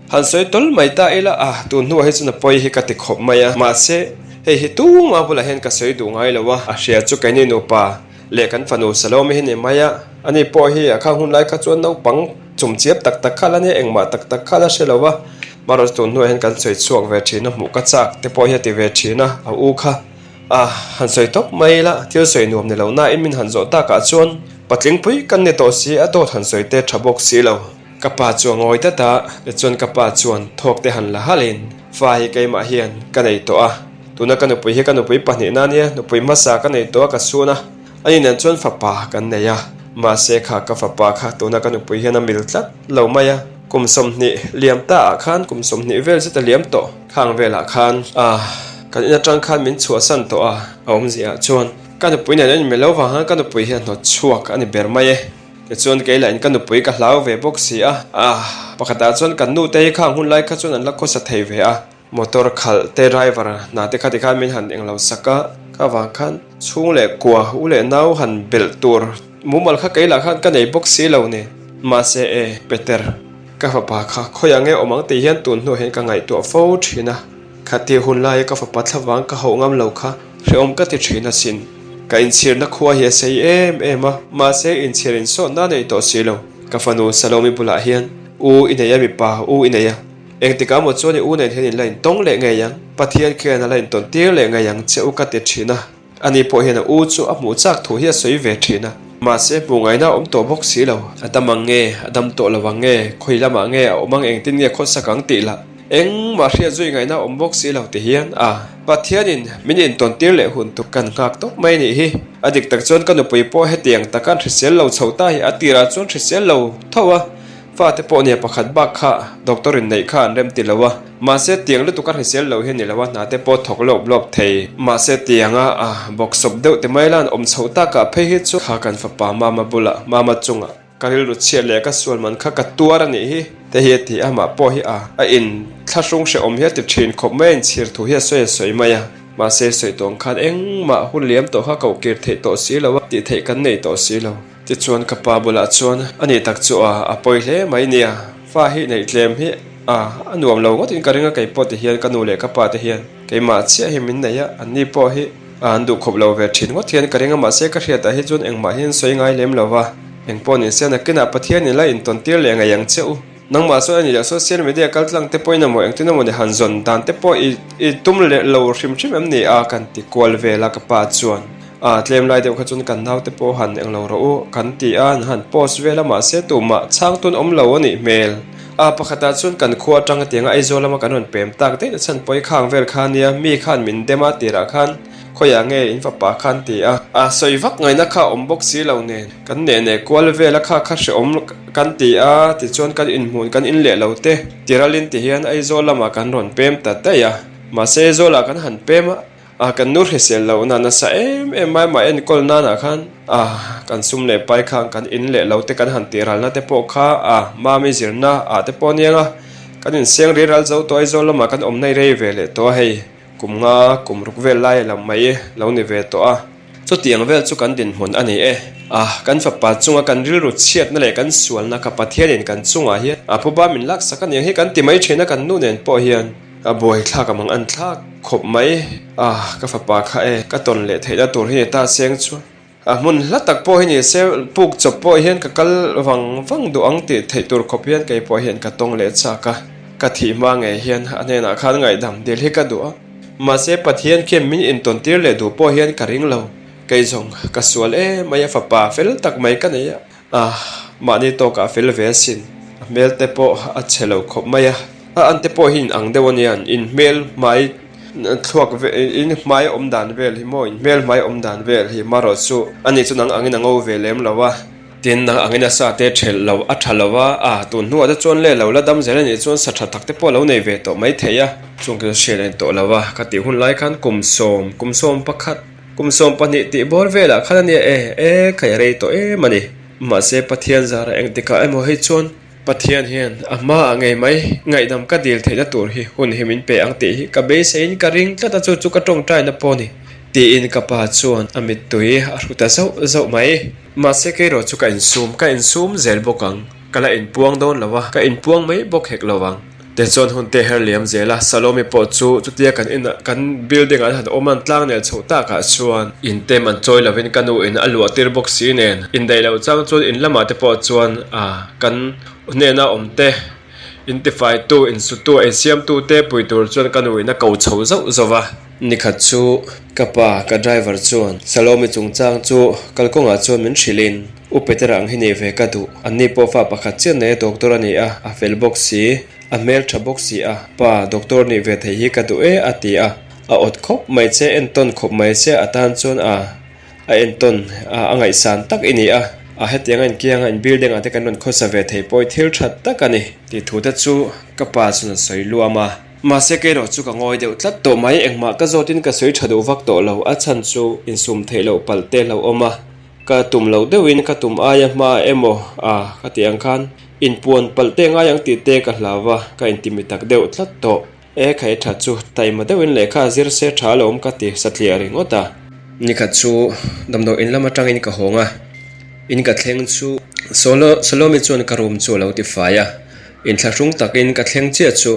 han sawi tawl mai ta ila, ah, tun hnuah hi chuan a pawi hi ka ti khawp mai a, mahse, Hei hi tuma bulah hian ka sawi duh ngai lo a, a hria chu keini nupa leh kan fanu Salome hi ni mai a, ani pawh hi a khang hun lai kha chuan naupang chum chiap tak tak kha la nia, engmah tak tak kha la hre lo a, marawh chu tun hnuah hian kan sawi chhuak ve thin a, hmuh ka chak te pawh hi a ti ve thin a, a u kha a han sawi tawp mai la, thil sawi nuam ni lo nain min han zawh takah chuan patling pui kan ni tawh si a, dawt han sawi te tha bawk si lo. Ka pa chu a ngawi tlat a, tichuan ka pa chuan thawk te han la halhin, Fa hi keimah hian ka nei tawh a, tuna ka nupui hi ka nupui pahnihna a nia, nupui hmasa ka nei tawh a ka chhun a, ani nen chuan fapa kan nei a, mahse kha ka fapa kha tuna ka nupui hian a mil tlat lo mai a, kum 20 liam ta ah khan kum 20 vel zet a liam tawh, khang velah khan ah kan in atang khan min chhuahsan tawh a, a awmzia ah chuan ka nupui nen an inmel lo vang khan ka nupui hi a hnawt chhuak a ni ber mai e. Tichuan kei lah in ka nupui ka hlau ve bawk si a, ah pakhatah chuan kan nu te hi khang hun lai kha chuan an la khawsa thei ve a, motor khalh te driver hna te kha tikhan min han englo sak a, ka vang khan chhung leh kua u leh nau han belh tur mumal kha kei lah khan ka nei bawk si lo ni. Mahse e Peter, ka fapa kha khawiah nge awm ang tih hian tun hnuah hian ka ngaihtuah fo thin a. Khatih hun laia ka fapa thlavang ka hauh ngam lo kha hrehawm ka ti thin asin. Ka inchhirna khua hi a sei em em a, mahse inchhir insawtna a nei tawh si lo. Ka fanu Salomi bulah hian, U i nei a mipa, u i nei a. Engtikah maw chuan i u nen hian in la intawng leh ngei ang, Pathian khian a la intawn tir leh ngei ang che u ka ti thin a. Ani pawh hian a u chu a hmuh chak thu hi a sawi ve thin a. Mahse hmuh ngaihna a awm tawh bawk si lo. A dam ang nge, a dam tawh lo ang nge, khawi lamah nge a awm ang engtin nge khawsak ang tih lah engmah hriat zui ngaihna a awm bawk si lo ti hian a Pathianin min intawn tir leh hun tuk kan nghak tawp mai nih hi. A dik tak chuan ka nupui pawh hetiang taka an hrisel lo chho ta hi a tirah chuan hrisel lo tho a. Fate pawh nia pakhat bak kha doctor in neih kha an rem ti lo a, mahse tiang lutuk a hrisel lo hi a ni lo a, hna te pawh thawk lawp lawp thei. Mahse tianga a bawksawp deuh te mai lan awm chhoh takah phei hi chu kha kan fapa mama bulah mama chungah ka rilru chhiat leh ka sual man kha ka tuar a nih hi te hi a ti a, mah pawh hi a a in thlahrung hrehawm hi a ti thin khawp mai a, inchhir thu hi a sawi a sawi mai a, mahse sawi tawh ang khan engmah hun liam tawh kha koh kir theih tawh si lo a, tih theih kan nei tawh si lo. Tichuan ka pa bulah chuan a nih tak chu a, a pawi hle mai nia, fa hi neih tlem hi a, a nuam lo ngawtin ka ring a, kei pawh ti hian ka nu leh ka pa te hian keimah chiah hi min nei a, anni pawh hi a an duh khawp lo ve thin ngawt hian ka ring a, mahse ka hriatah hi chuan engmah hian sawi ngai lem lo va, engpawh ni se nakinah Pathian in la intawn tir leh ngei ang che u. Nangmah chuan a nih loh social media kal tlang te pawhin emaw engtin emaw ni han zawn dan te pawh i i tum leh lo hrim hrim em ni a kan ti kual vel a ka pa chuan a tlem lai deuh kha chuan kan naute pawh han englo rawh u kan ti a an han post vel a mahse tumah chhang tun awm lo a nih hmel a pakhatah chuan kan khua atang hetianga Aizawl lama kan rawn pem tak daih na chhan pawi khang vel kha nia mi khan min dem a tirah khan Khawiah nge in fapa khan ti a? A sawi vak ngaihna kha a awm bawk si lo nen, kan neh neh kual vel a kha kha hrehawm kan ti a, tichuan kan inhmun kan in leh lo te tiralin ti hian Aizawl lamah kan rawn pem ta daih a. Mahse Aizawlah kan han pem a, a kan nu hrisel lohna nasa em em mai mah enkawl nanah khan a kan sum leh pai khang kan in leh lo te kan han tiralna te pawh kha a mami zirna ah te pawh aniang a, kan inseng riral zo tawh Aizawl lamah kan awm naih rei ve leh tawh a hei. Kum nga, kum ruk vel lai lam mai lo ni ve tawh a. Chutiang vel chu kan dinhmun a ni e. A, kan fapa chunga kan rilru chhiatna leh kan sualna kha Pathianin kan chungah hian a phuba min laksak a niang hi kan ti mai thin a kan nu nen pawh hian a buaithlak a mang an thlak khawp mai. A, ka fapa kha e, ka tawn leh theihna tur hi ni ta seng chuan. A hmun hla tak pawh hi ni se, puk chawp pawh hian ka kal vang vang duh ang tih theih tur khawp hian kei pawh hian ka tawng leh chak a, ka thih hma ngei hian a hnenah khan ngaihdam dil hi ka duh a. Mahse Pathian khian min intawn tir leh duh pawh hian ka ring lo, kei zawng ka sual em mai a fapa fel tak mai ka nei a, ah mahni tawkah a fel ve asin, a hmel te pawh a chhe lo khawp mai a, a an te pawh hi in ang deuh a nia, in hmel hmai Thluak ve in hmai awm dan vel hi maw in hmel hmai awm dan vel hi marawh chu ani chu nang angin a ngo ve lem lo a, tin nang angin a sa te thelh lo a tha lo a, a tun hnuah te chuan leh lo la dam zel anih chuan sa tha tak te pawh a lo nei ve tawh mai thei a, chung chu hriat a ni tawh lo a, ka tih hun lai khan kum sawm kum sawm pakhat kum sawm pahnih tih bawr velah khan ania e e khaih a rei tawh em a ni mahse Pathian zara engtikah emaw hei chuan. Pathian hian a hmaah ngei mai ngaihdam ka dil theihna tur hi hun hi min pe ang tih hi ka beiseiin ka ring tlat a, chu chu ka tawngtaina pawh a ni, tiin ka pa chuan a mittui a hru ta zauh zauh mai. Mahse keiraw chu ka insum, ka insum zel bawk ang, ka la inpuang dawn lo a, ka inpuang mai bawk hek lo ang. Tichuan hun te her liam zel a, Salome pawh chu chutia kan inah kan building an han awm an tlang nel chhoh takah chuan in tem an chawi lovin ka nu in a luah tir bawk si nen indaih loh chang chuan in lamah te pawh chuan ah kan hnena awm te in tifai tu in su tu ei siam tu te pui tur chuan ka nu in a ko chho zauh zauh va. Nikhat chu ka pa ka driver chuan Salome chungchang chu kalkawngah chuan min hrilh in. U Petera ang hi nei ve ka duh. Anni pawh fa pakhat chiah nei a doctor a ni a, a fel bawk si, a hmel tha bawk si a, pa doctor nih ve theih hi ka duh e a ti a, a awt khawp mai che, entawn khawp mai che a tan chuan a a entawn a a ngaihsan tak i ni a, a hetiang a inkiang a in building ah te kan rawn khawsa ve thei pawh hi thil tha tak a ni. Tih thu te chu ka pa chuan a sawi luam a. Mahse kerawh chu ka ngawi deuh tlat tawh mai, engmah ka zawtin ka sawi tha duh vak tawh lo, a chhan chu insum theih loh palh te hlauh awm a. Ka tum loh deuhin ka tum aia hma emaw a ka tih ang khan inpuan palh te ngai ang tih te ka hlau a, ka intimi tak deuh tlat tawh. E khaih tha chu taima deuhin lehkha a zir se tha lo awm ka ti satliah ringawt a. Nikhat chu damdawi in lam atangin ka hawng a, in ka thleng chu Salomi chuan ka room chu a lo tifai a, inthlahrung takin ka thleng chiah chu.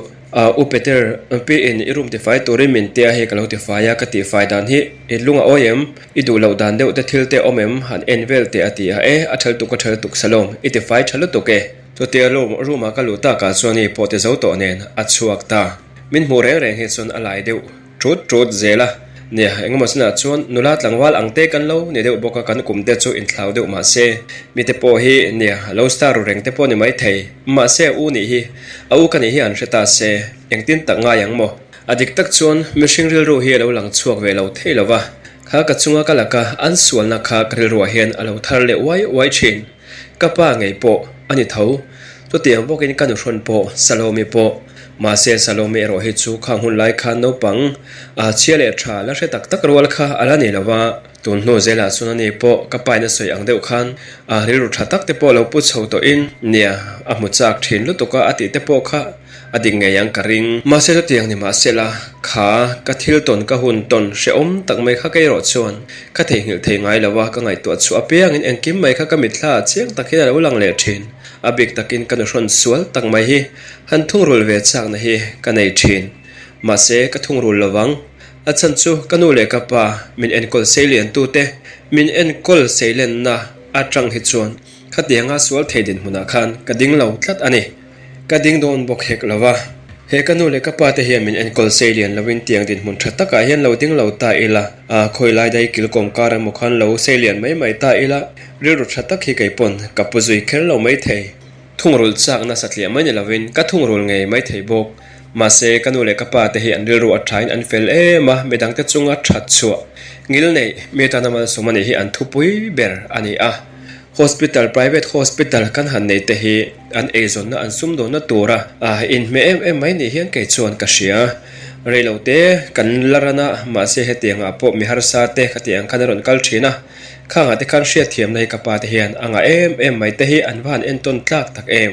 U Peter, piin i room tifai turin min tia hei ka lo tifai a, ka tihfai dan hi i lung a awi em? I duh loh dan deuh te thil te awm em? Han en vel teh a ti a, e a ṭhel tuk a ṭhel tuk Salom, i tifai ṭha lutuk e. Chutia room ah ka luh takah chuan i pawh ti zo tawh nen a chhuak ta. Min hmuh reng reng hi chuan a lai deuh ṭut ṭut zel a. Nia, engemaw chinah chuan nula tlangval ang te kan lo ni deuh bawk a, kan kum te chu inthlau deuh mahse mite pawh hi nia lo star ru reng te pawh ni maithei. Mahse a u nih hi a u ka nih hi an hre ta se engtin tak ngai ang maw? A dik tak chuan mihring rilru hi a lo lang chhuak ve lo thei lo va, kha ka chunga ka laka an sualna kha ka rilruah hian a lo thar leh uai uai thin. Ka pa ngei pawh a ni tho. Chutiang bawkin ka nuhrawn pawh Salome pawh. Mahse Salome erawh hi chu khang hun lai khan naupang a chhia leh tha la hre tak tak rual kha a la ni lo va. Tun hnu zelah chuan ani pawh ka pain a sawi ang deuh khan a rilru tha tak te pawh lo pu chho tawhin nia a hmu chak thin lutuk a a tih te pawh kha A dik ngei ang ka ring. Mahse chutiang ni mahsela, kha ka thil tawn ka hun tawn hrehawm tak mai kha kei erawh chuan ka theihnghilh thei ngai lo a, ka ngaihtuah chhuah apiangin engkim mai kha ka mitthla ah chiang tak hian a lo lang leh thin. A bik takin ka nuhrawn sual tak mai hi han thungrul ve chakna hi ka nei thin. Mahse ka thungrul lo vang. A chhan chu ka nu leh ka pa min enkawl seilian tute min enkawl seilenna atang hi chuan khatianga sual thei dinhmunah khan ka ding lo tlat a ni. Ka ding dawn bawk hek lo va, he ka nu leh ka pa te hian min enkawl sei lian lovin tiang dinhmun tha takah hian lo ding lo ta ila, a khawi lai dai kil kawm kar emaw khan lo sei lian mai mai ta ila, rilru tha tak hi kei pawn ka pu zui kher lo mai thei. Thungrul chak nasa tliah mai ni lovin ka thungrul ngei mai thei bawk. Mahse, ka nu leh ka pa te hi an rilru a thain an fel em a, midangte chunga that chhuah ngil neih mi atana malsawm a nih hi an thupui ber a ni a. Hospital, private hospital kan han nei te hi an eizawnna an sumdawnna tura inhmeh em em mai nih hian kei chuan ka hria. Reilo te kan la ran a, mahse hetiangah pawh mi harsa te khatiang khan a rawn kal thin a, khangah te khan hriatthiamna hi ka pa te hian a ngah em em mai te hi an va han entawn tlak tak em.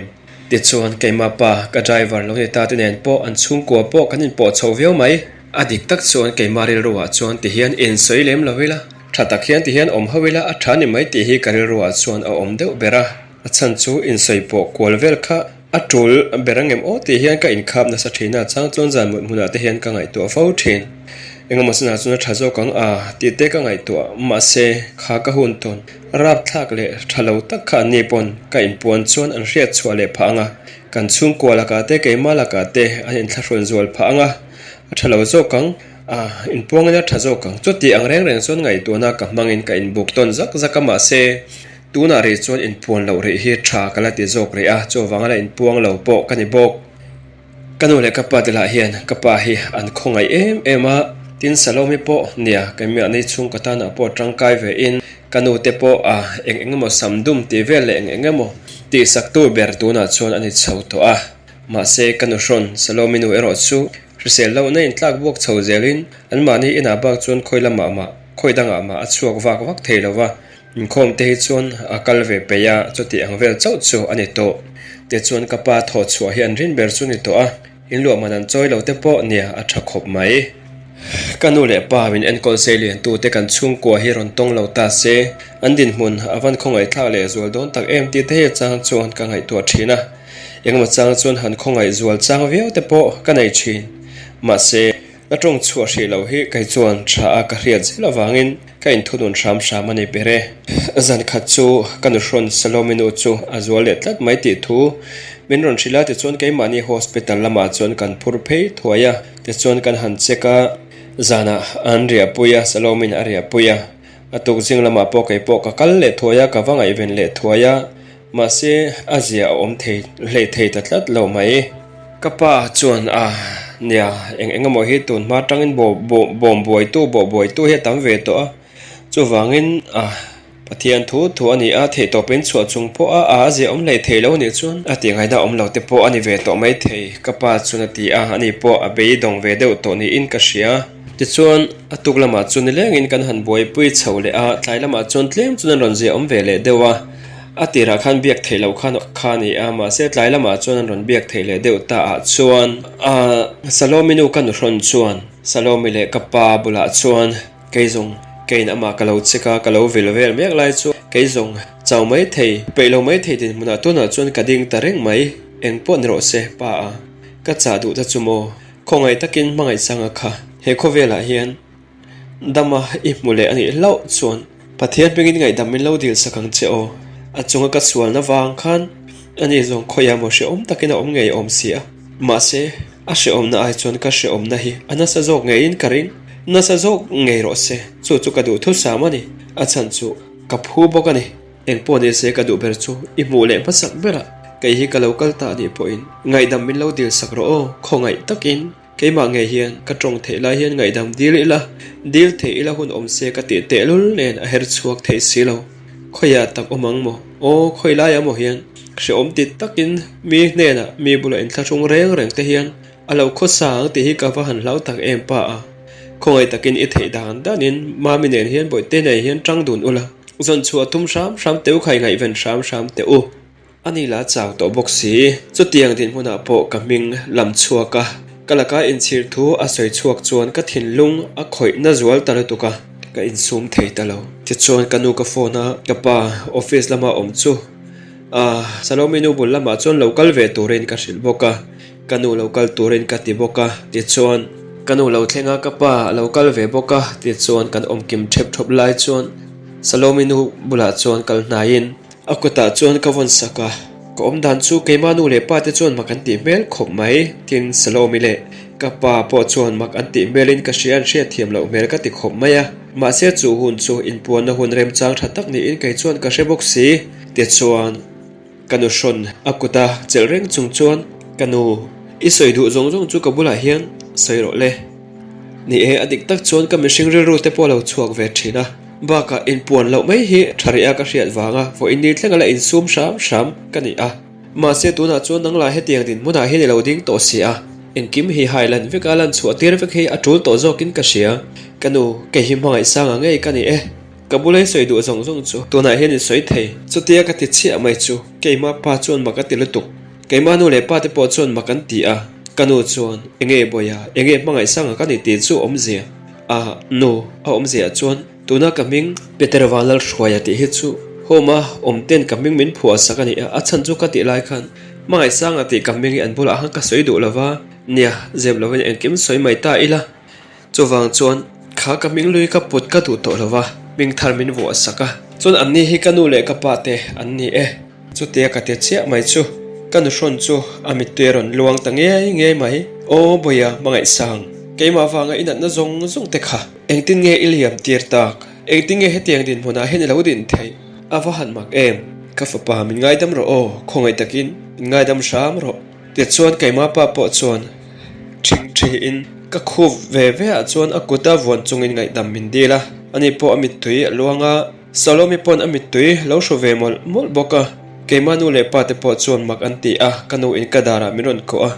Tichuan keimah pa ka driver lo ni ta te nen pawh an chhungkua pawh kan inpawh chho viau mai. A dik tak chuan keimah rilruah chuan ti hian insawi lem lo ila. Tha tak hian ti hian awm ho ila a tha ni mai tih hi ka rilruah chuan a awm deuh ber a, a chhan chu insawi pawh kual vel kha a tul ber ang em aw tih hian ka inkhap nasa thin a, chang chuan zan mut hmunah te hian ka ngaihtuah fo thin. Engemaw chunah chuan a tha zawk ang a tih te ka ngaihtuah mahse kha ka hun tawn rapthlak leh tha lo tak kha an ni pawn ka inpuan chuan an hriat chhuah leh phah ang a, kan chhungkua lakah te keimah lakah te an inthlahrun zual phah ang a, a tha lo zawk ang. A, inpuang ila tha zawk ang. Chuti ang reng reng chuan ngaihtuahna ka hmangin ka inbuk tawn zak zak a, mahse tunah rih chuan inpuan loh rih hi tha ka la ti zawk rih a, chuvanga la inpuang lo pawh ka ni bawk. Ka nu leh ka pa te lah hian ka pa hi an khawngaih em em a, tin Salome pawh nia keimahni chhungkaw tanah pawh tangkai ve in ka nu te pawh a eng eng emaw sam dum tih vel leh eng eng emaw tihsaktu ber tunah chuan a ni chho tawh a. Mahse, ka nuhrawn Salome nu erawh chu hrisel lohna in tlak buak chho zelin anmahni inah bak chuan khawi lamah mah, khawi dangah mah a chhuak vak vak thei lo va, inkhawm te hi chuan a kal ve peih a, chuti ang vel chauh chu a ni tawh. Tichuan ka pa thawh chhuah hi an rin ber chu ni tawh a, in luah man an chawi lo te pawh nia a tha khawp mai. Ka nu leh pa min enkawl sei liantute kan chhungkua hi rawn tawng lo ta se, an dinhmun a van khawngaihthlak leh zual dawn tak em tih te hi chang chuan ka ngaihtuah thin a. Engemaw chang chuan han khawngaih zual chang viau te pawh ka nei thin. Mahse, ka tawng chhuah hrih loh hi kei chuan tha a ka hriat zel avangin ka inthunun hram hram a ni ber e. Zan khat chu ka nuhrawn Salome nu chu a zual leh tlat mai tih thu min rawn hrilh a, tichuan keimahni hospital lamah chuan kan phur phei thuai a, tichuan kan han check a, zanah an riahpui a, Salome in a riahpui a, a tuk zing lamah pawh kei pawh ka kal leh thuai a, ka va ngaihven leh thuai a. Mahse, a zia a awm thei hlei thei ta tlat lo mai. Ka pa chuan a, Nia, eng eng emaw hi tun hma tangin bawm buaitu, bawh buaitu hi a tam ve tawh a. Chuvangin, a, Pathian thu thu a ni a, theihtawpin chhuah chung pawh a, a zia awm hlei thei lo nih chuan a tihngaihna awm lo te pawh a ni ve tawh mai thei, ka pa chuan a ti a, ani pawh a beidawng ve deuh tawh niin ka hria. Tichuan, a tuk lamah chuan nilengin kan han buaipui chho leh a, tlai lamah chuan tlem chuan an rawn zia awm ve leh deuh a. A tirah khan biak theih loh khan kha a ni a, mahse tlai lamah chuan an rawn biak theih leh deuh ta ah chuan Salome nu ka nuhrawn chuan Salome leh ka pa bulah chuan kei zawng keiin amah ka lo check a, ka lo vil vel mek lai chu kei zawng chau mai thei, peih lo mai thei dinhmunah tunah chuan ka ding ta reng mai, eng pawh ni rawh se pa a ka chah duh ta chu maw, khawngaih takin hmangaihsanga kha he khawvelah hian Dama i hmu leh a nih hlauh chuan Pathian hmingin ngaihdam min lo dil sak ang che aw. A chunga ka sualna vang khan Ani zawng khawiah maw hrehawm takin a awm ngei awm si a. Mahse, a hrehawmna ai chuan ka hrehawmna hi a nasa zawk ngeiin ka ring. Nasa zawk ngei rawh se, chu chu ka duh thusam a ni. A chhan chu ka phu bawk a ni. Engpawh ni se ka duh ber chu i hmuh leh hmasak berah kei hi ka lo kal ta anih pawhin ngaihdam min lo dil sak rawh aw, khawngaih takin keimah ngei hian ka tawng theih lai hian ngaihdam dil ila, dil theih ila hun awm se ka tih tehlul nen a her chhuak thei si lo. Khawiah tak awm ang maw? Aw, khawi laiah maw hian hrehawm ti takin mi hnenah mi bulah inthlahrung reng reng te hian A lo khawsa ang tih hi ka va han hlau tak em pa a. Khawngaih takin i theih dan danin Mami nen hian Bawihte nei hian tang dun ula, zawn chhuah tum hram hram teh u kha i ngaihven hram hram teh u. A ni la chau tawh bawk si. Chutiang dinhmunah pawh ka hming lam chhuak a, ka laka inchhir thu a sawi chhuak chuan ka thinlung a khawih na zual ta lutuk a, ka insum thei ta lo. Tichuan ka nu ka phone a, ka pa office lama awm chu a Salome nu bul lamah chuan lo kal ve turin ka hrilh bawk a. Ka nu lo kal turin ka ti bawk a, tichuan. Ka nu lo thleng a, ka pa a lo kal ve bawk a, tichuan kan awm kim thep thawp lai chuan Salomi nu bulah chuan kal hnaiin a kutah chuan ka vawn sak a, ka awm dan chu keimah nu leh pa te chuan mak an tih hmel khawp mai, tin Salomi leh ka pa pawh chuan mak an tih hmelin ka hria an hriat thiam loh hmel ka ti khawp mai a, mahse chu hun chu inpuanna hun remchang tha tak niin kei chuan ka hre bawk si, tichuan. Ka nu hrawn a kut a chelh reng chung chuan, Ka nu, i sawi duh zawng zawng chu ka bulah hian sawi rawh le. Ni e, a dik tak chuan ka mihring rilru te pawh a lo chhuak ve thin a. Bakah inpuan loh mai hi tha rih a ka hriat vanga vawiin ni thleng a la insum hram hram ka ni a. Mahse tunah chuan nang lah hetiang dinhmunah hian i lo ding tawh si a. Engkim hi hai lan vek a lan chhuah tir vek hi a tul tawh zawkin ka hria. Ka nu, kei hi hmangaih sanga ngei ka ni e. Ka bula i sawi duh zawng zawng chu tunah hian i sawi thei. Chutia ka ti chhiah mai chu keimah pa chuan mak a ti lutuk. Keimah nu leh pa te pawh chuan mak an ti a. Ka nu chuan, Enge Bawiha, enge hmangaihsanga ka ni tih chu awmzia? A, nu, a awmziah chuan tuna ka hming Peter Vanlalhruaia tih hi chu home-a awm ten ka hming min phuah sak a ni a, a chhan chu ka tih lai khan hmangaihsanga tih ka hming hi an bulah khan ka sawi duh lova, nia, zep lovin engkim sawi mai ta ila. Chuvang chuan kha ka hming lui ka put ka duh tawh lo va, hming thar min vuah sak a. Chuan anni hi ka nu leh ka pa te an ni e. Chutia ka ti chiah mai chu ka nuhrawn chu a mittui a rawn luang ta ngei ngei mai. Aw Bawiha hmangaihsang, keimah vanga i natna zawng zawng te kha engtin nge i liam tir tak? Engtin nge hetiang dinhmunah hian i lo din theih? A va han mak em! Ka fapa min ngaidam rawh aw, khawngaih takin min ngaidam hram rawh. Tichuan keimah pa pawh chuan ṭhing ṭhiin ka khup ve ve ah chuan a kut a vuan chungin ngaihdam min dil a, ani pawh a mittui a luang a, Salomi pawn a mittui lo hru ve mawlh mawlh bawk a, keimah nu leh pa te pawh chuan mak an ti a, ka nu in ka darah min rawn kawh a,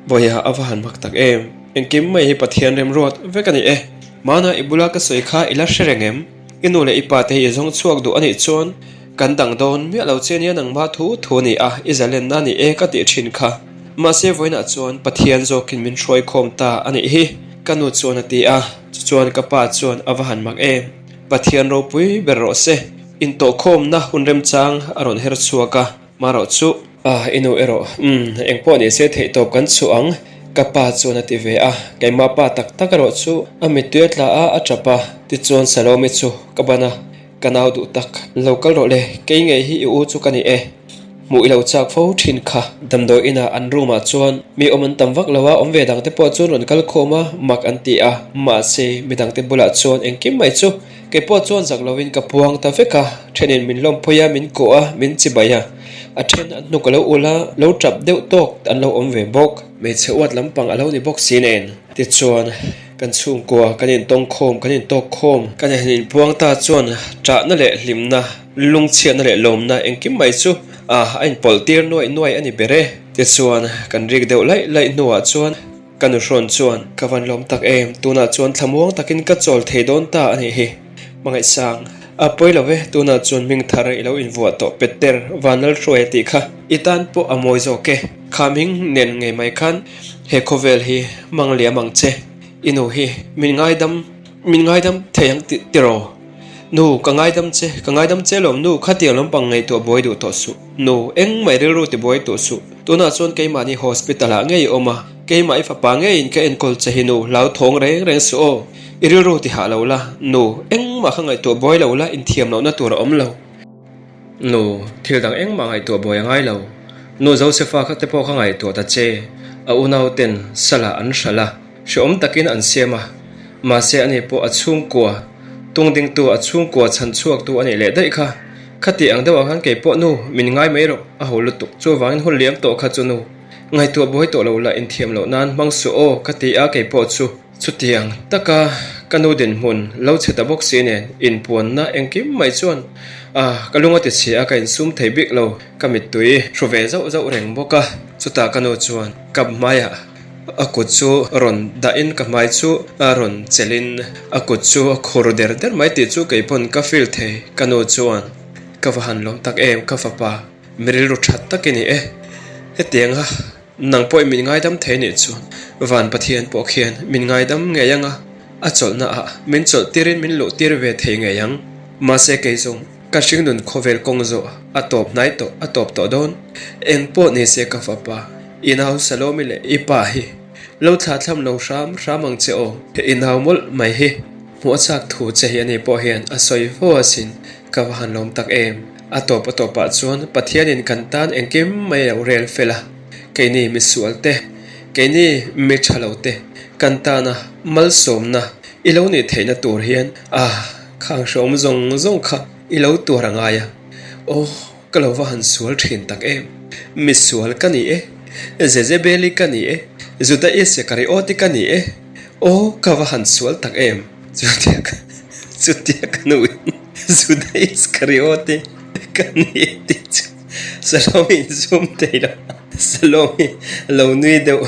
Bawiha a va han mak tak em, engkim mai hi Pathian remruat vek a ni e, Mana i bula ka sawi kha i la hre reng em? I nu leh i pa te hi i zawng chhuak duh a nih chuan kan dang dawn miah lo che nia nangmah thu thu a ni a, i zalenna a ni e ka tih thin kha. Mahse vawiinah chuan Pathian zawkin min hruai khawm ta a nih hi, ka nu chuan a ti a, chuchuan ka pa chuan a va han mak em. Pathian ropui ber rawh se, intawhkhawmna hun remchang a rawn her chhuak a. Marawh chu. Ah, i nu erawh, umm, engpawh ni se theihtawp kan chhuah ang, ka pa chuan a ti ve a. Keimah pa tak tak erawh chu a mittui a tla a, a tap a. Tichuan Salome chu ka ban a, ka nau duh tak, lo kal rawh le, kei ngei hi i u chu ka ni e. Hmuh i lo chak fo thin kha. Damdawi inah an room ah chuan mi awm an tam vak lo a, awm ve dangte pawh chuan rawn kal khawm a, mak an ti a, mahse midangte bulah chuan engkim mai chu Kei pawh chuan zak lovin ka puang ta vek a, thenin min lawmpui a, min kawh a, min chibai a, a then an hnuk a lo ul a, lo tap deuh tawk an lo awm ve bawk. Hmeichhe uat lampang a lo ni bawk si nen. Tichuan, kan chhungkua kan intawng khawm, kan intawk khawm, kan han inpuang ta chuan ṭahna leh hlimna, lungchhiatna leh lawmna engkim mai chu a inpawlh tir nuaih nuaih a ni ber e. Tichuan, kan rik deuh laih laih hnuah chuan, Ka nuhrawn chuan, Ka van lawm tak em, tunah chuan thlamuang takin ka chawl thei dawn ta a nih hi. Hmangaihsang, A pawi lo e, tunah chuan hming thar i lo invuah tawh Peter Vanlalhruaia tih kha i tan pawh a mawi zawk e. Kha hming nen ngei mai khan he khawvel hi hmang liam ang che. I nu hi min ngaidam, min ngaidam thei ang tiraw? Nu, ka ngaidam che, ka ngaidam che lawm nu, khatiang lampang ngaihtuah buai duh tawh suh. Nu, engmah i rilru ti buai tawh suh. Tunah chuan keimahni hospital ah ngei i awm a, keimah i fapa ngeiin ka enkawl che hi nu, hlauthawng reng reng suh aw. I rilru ti hah lo la, nu, engmah kha ngaihtuah buai lo la, inthiam lohna tur a awm lo. Nu, thil dang engmah ngaihtuah buai a ngai lo. Nu Josefa kha te pawh kha ngaihtuah ta che, a unauten salah an hralh a, hrehawm takin an siam a, mahse ani pawh a chhungkua tungdingtu, a chhungkua chhanchhuaktu a nih leh daih kha. Khati ang deuhah khan kei pawh nu min ngai mai rawh, a ho lutuk. Chuvangin hun liam tawh kha chu nu ngaihtuah buai tawh lo la inthiam loh nan hmang suh aw ka ti a, kei pawh chu chutiang taka ka nu dinhmun lo chhe ta bawk si nen inpuanna engkim mai chuan a ka lung a ti chhia a, ka insum thei bik lo, ka mittui hru ve zauh zauh reng bawk a. Chutah ka nu chuan ka hmaiah a kut chu rawn dahin ka hmai chu a rawn chelhin a kut chu a khur der der mai tih chu kei pawn ka feel thei. Ka nu chuan ka va han lawm tak em ka fapa mi rilru that tak i ni e. Hetianga nang pawhin min ngaidam thei nih chuan van Pathian pawh khian min ngaidam ngei anga a chawlhna ah min chawlh tirin min luh tir ve thei ngei ang. Mahse kei zawng ka hringnun khawvel kawng zawh a tawp hnai tawh a tawp tawh dawn. Eng pawh ni se ka fapa i nau Salomi leh i pa hi lo thlah thlam lo hram hram ang che aw. I nau mawlh mai hi hmuh a chak thu che hi ani pawh hian a sawi fo asin ka va han lawm tak em. A tawp a tawpah chuan Pathianin kan tan engkim mai a lo rel fel a, keini misual te, keini mi tha lo te kan tana malsawmna i lo nih theihna tur hian a khang hreawm zawng zawng kha i lo tuar a ngai a. Aw ka lo va han sual thin tak em! Misual ka ni e, Jezebeli ka ni e, Juda Isekarioti ka ni e, aw ka va han sual tak em! Chutia ka chutia ka nuin Juda Iskarioti ka ni e tih chu Salome in zoom thei lo Salome lo nui deuh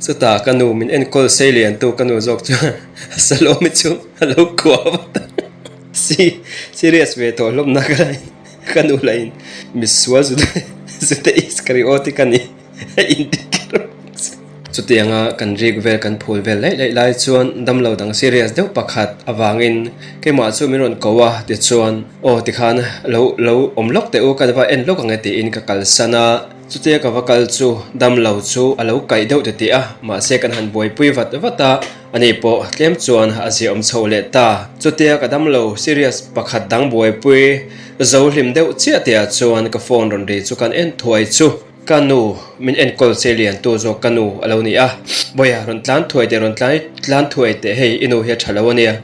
chutah ka nu min enkawl sei liantu ka nu zawk chuan Salome chu a lo kuah vat a si serious ve tawh hlawm na ka lain ka nu lain misual Juda Juda Iskarioti ka ni a inti kher Chutianga kan rik vel kan phul vel laih laih lai chuan damlo dang serious deuh pakhat avangin keimah chu min rawn ko a tichuan aw tikhan lo lo awm lawk teh u ka va en lawk ang e tiin ka kalsan a. Chutia ka va kal chu damlo chu a lo kaih deuh titih a mahse kan han buaipui vat vat a ani pawh tlem chuan a ziaawm chho leh ta. Chutia ka damlo serious pakhat dang buaipui zo hlim deuh chiah tihah chuan ka phone rawn ri chu kan en thuai chu. Ka nu, min enkawl che lian tu zawk ka nu a lo ni a. Bawiha, rawn tlan thuai teh, rawn tlan tlan thuai teh, hei i nu hi a tha lo a nia.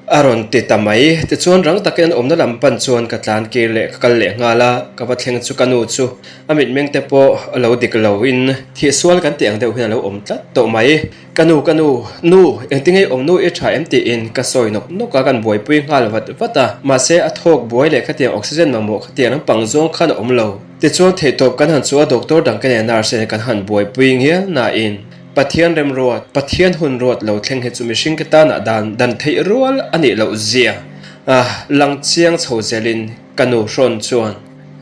A rawn ti ta mai. Tichuan rang takin an awmna lam pan chuan ka tlan kir leh ka kal leh nghal a, ka va thleng chu ka nu chu a mitmeng te pawh a lo dik lo in thihsual kan tih ang deuh hian a lo awm tlat tawh mai. Ka nu, ka nu, nu, engtinge i awm nu i tha em tiin ka sawi nawk nawk a, kan buaipui nghal vat vat a, mahse a thawk buai leh khatiang oxygen mamawh khatiang lampang zawng khan a awm lo. Tichuan theihtawp kan han chu a doctor dang ka nen nurse nen kan han buaipui ngial nain Pathian remruat, Pathian hun ruat lo thleng hi chu mihring te tanah dan dan theih rual a nih loh zia a lang chiang chho zelin ka nu hrawn chuan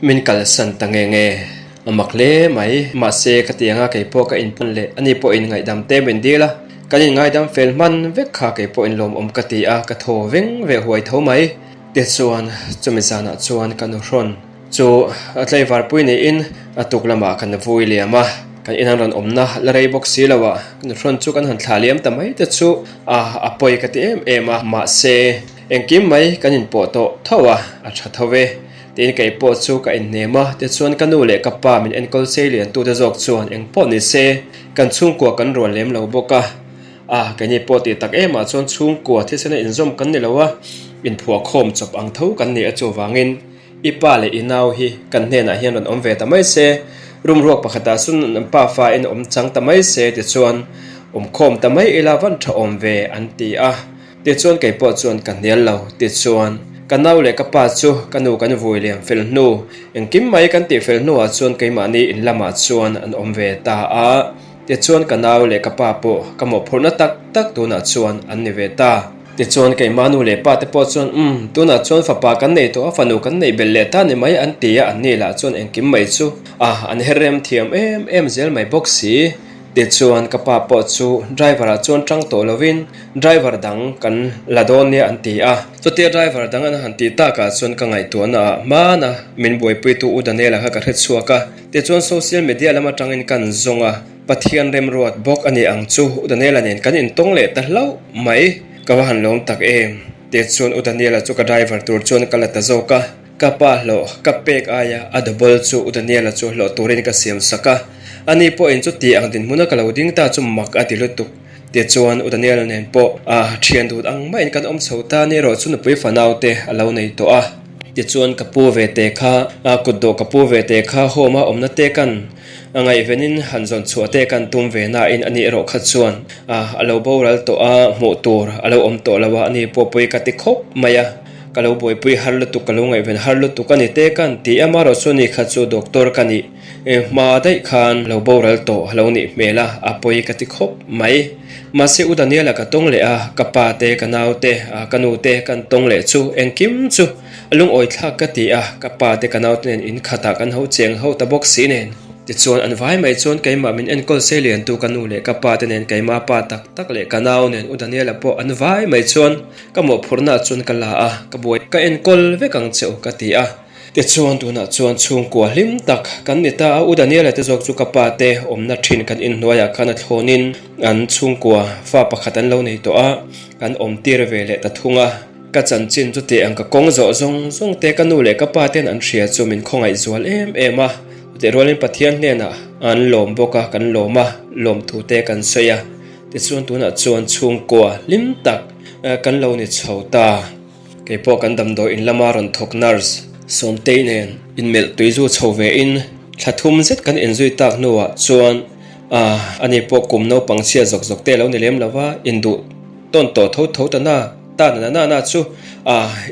min kalsan ta nge nge. A mak hle mai, mahse ka ti anga kei pawh ka inpun leh ani pawhin ngaihdam te min dil a, kan inngaidam fel hman vek kha kei pawhin lawmawm ka ti a, ka thaw veng ve huai tho mai. Tichuan chumi zanah chuan ka nu hrawn chu a tlaivar pui niin a tuk lamah kan vui liam a, kan in an rawn awmna la rei bawk si lo a, ka nu hrawn chu kan han thlah liam ta mai te chu a a pawi ka ti em em a, mahse engkim mai kan inpawh tawh tho a, a tha tho e. Tiin kei pawh chu ka inhnem a, tichuan ka nu leh ka pa min enkawl sei liantute zawk chuan eng pawh ni se kan chhungkua kan rual lem lo bawk a, a keini pawh tih tak emah chuan chhungkua thisena inzawm kan ni lo a, inphuah khawm chawp ang tho kan ni a chuvangin i pa leh i nau hi kan hnenah hian rawn awm ve ta mai se, room ruak pakhatah sawn an pa fa in awm chang ta mai se tichuan awmkhawm ta mai ila van tha awm ve an ti a. Tichuan kei pawh chuan ka hnial lo. Tichuan, ka nau leh ka pa chu ka nu kan vui liam fel hnu, engkim mai kan tih fel hnuah chuan keimahni in lamah chuan an awm ve ta a. Tichuan ka nau leh ka pa pawh ka mawhphurhna tak tak tunah chuan an ni ve ta. Tichuan keimah nu leh pa te pawh chuan umm, tunah chuan fapa kan nei tawh a, fanu kan neih belh leh ta ni mai an ti a, an ni lah chuan engkim mai chu a an her rem thiam em em zel mai bawk si. Tichuan ka pa pawh chu driver ah chuan tang tawh lovin driver dang kan la dawn nia an ti a. Chutia driver dang an han tih takah chuan ka ngaihtuahna ah hmana min buaipuitu U Daniela kha ka hre chhuak a. Tichuan social media lam atangin kan zawng a, Pathian remruat bawk a ni ang chu U Daniela nen kan intawng leh ta hlauh mai. Ka va han lawm tak em. Tichuan U Daniela chu ka driver tur chuan ka la ta zawk a. Ka pa hlawh ka pek aia a double chu U Daniela chu hlawh turin ka siam sak a, ani pawhin chuti ang dinhmuna ka lo ding ta chu mak a ti lutuk. Tichuan U Daniela nen pawh a thian dut ang maiin kan awm chho ta ni erawh chu nupui fanau te a lo nei tawh a. Tichuan ka pu ve te kha kut dawh ka pu ve te kha home a awmna te kan a ngaihvenin han zawn chhuah te kan tum ve nain ani erawh kha chuan a lo boral tawh a, hmuh tur a lo awm tawh lo a, ani pawh pawi ka ti khawp mai a. Ka lo buaipui har lutuk, ka lo ngaihven har lutuk a ni te kan ti a, amaherawhchu ni kha chu doctor ka nih hma daih khan lo boral tawh a lo nih hmel a, a pawi ka ti khawp mai. Mahse U Daniela ka tawng leh a, ka pa te, ka nau te, ka nu te kan tawng leh chu engkim chu a lungawi thlak ka ti a, ka pa te ka nau te nen in khatah kan ho cheng ho ta bawk si nen. Tichuan an vai mai chuan keimah min enkawl sei liantu ka nu leh ka pa te nen keimah pa tak tak leh ka nau nen U Daniela pawh an vai mai chuan Ka mawhphurhna chuan ka la a, ka buai ka enkawl vek ang che u ka ti a. Tichuan tunah chuan chhungkua hlim tak kan ni ta a, U Daniela te zawk chu ka pa te awmna thin kan inhnuaiah khan a thlawnin an chhungkua fa pakhat an lo nei tawh a, kan awm tir ve leh ta thung a. Ka chanchin chu teh ang ka kawng zawh zawng zawng te ka nu leh ka pa ten an hria chu min khawngaih zual em em a, chutih rualin Pathian hnenah an lawm bawk a, kan lawm a, lawmthu te kan sawi a. Tichuan tunah chuan chhungkua hlim tak kan lo ni chho ta. Kei pawh kan damdawi in lama rawn thawk nurse Sawmtei nen inmelh tui zu chho ve in thla thum zet kan inzui tak hnuah chuan ani pawh kum naupang chhia zawk zawk te a lo ni lem lo va, induh tawn tawh tho tho ta na ta na na na chu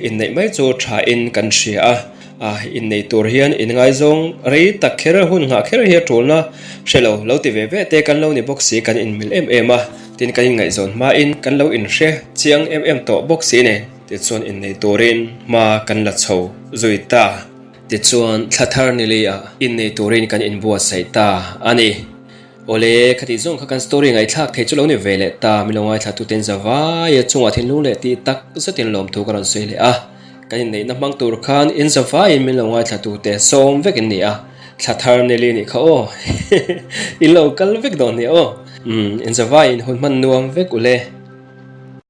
inneih mai chu tha in kan hria a. A innei tur hian inngaizawng rei tak kher hun nghah kher hi a tulna hre lo, lo ti ve ve te kan lo ni bawk si, kan inmil em em a, tin kan inngaihzawn hmain kan lo inhre chiang em em tawh bawk si nen. Tichuan innei turin hma kan la chho zui ta. Tichuan thla thar ni leiah innei turin kan inbuatsaih ta a ni. Awle, khatih zawng kha kan story ngaihthlak thei chu lo ni ve leh ta, min lo ngaithla tuten zavai a chungah thinlung leh tih tak zetin lawmthu ka rawn sawi leh a. Kan inneihna hmang tur khan in zavaiin min lo ngaithla tute sawm vek in ni a, thla thar nili nih kha aw, in lo kal vek dawn nia aw. Umm, in zavaiin hun hman nuam vek ule.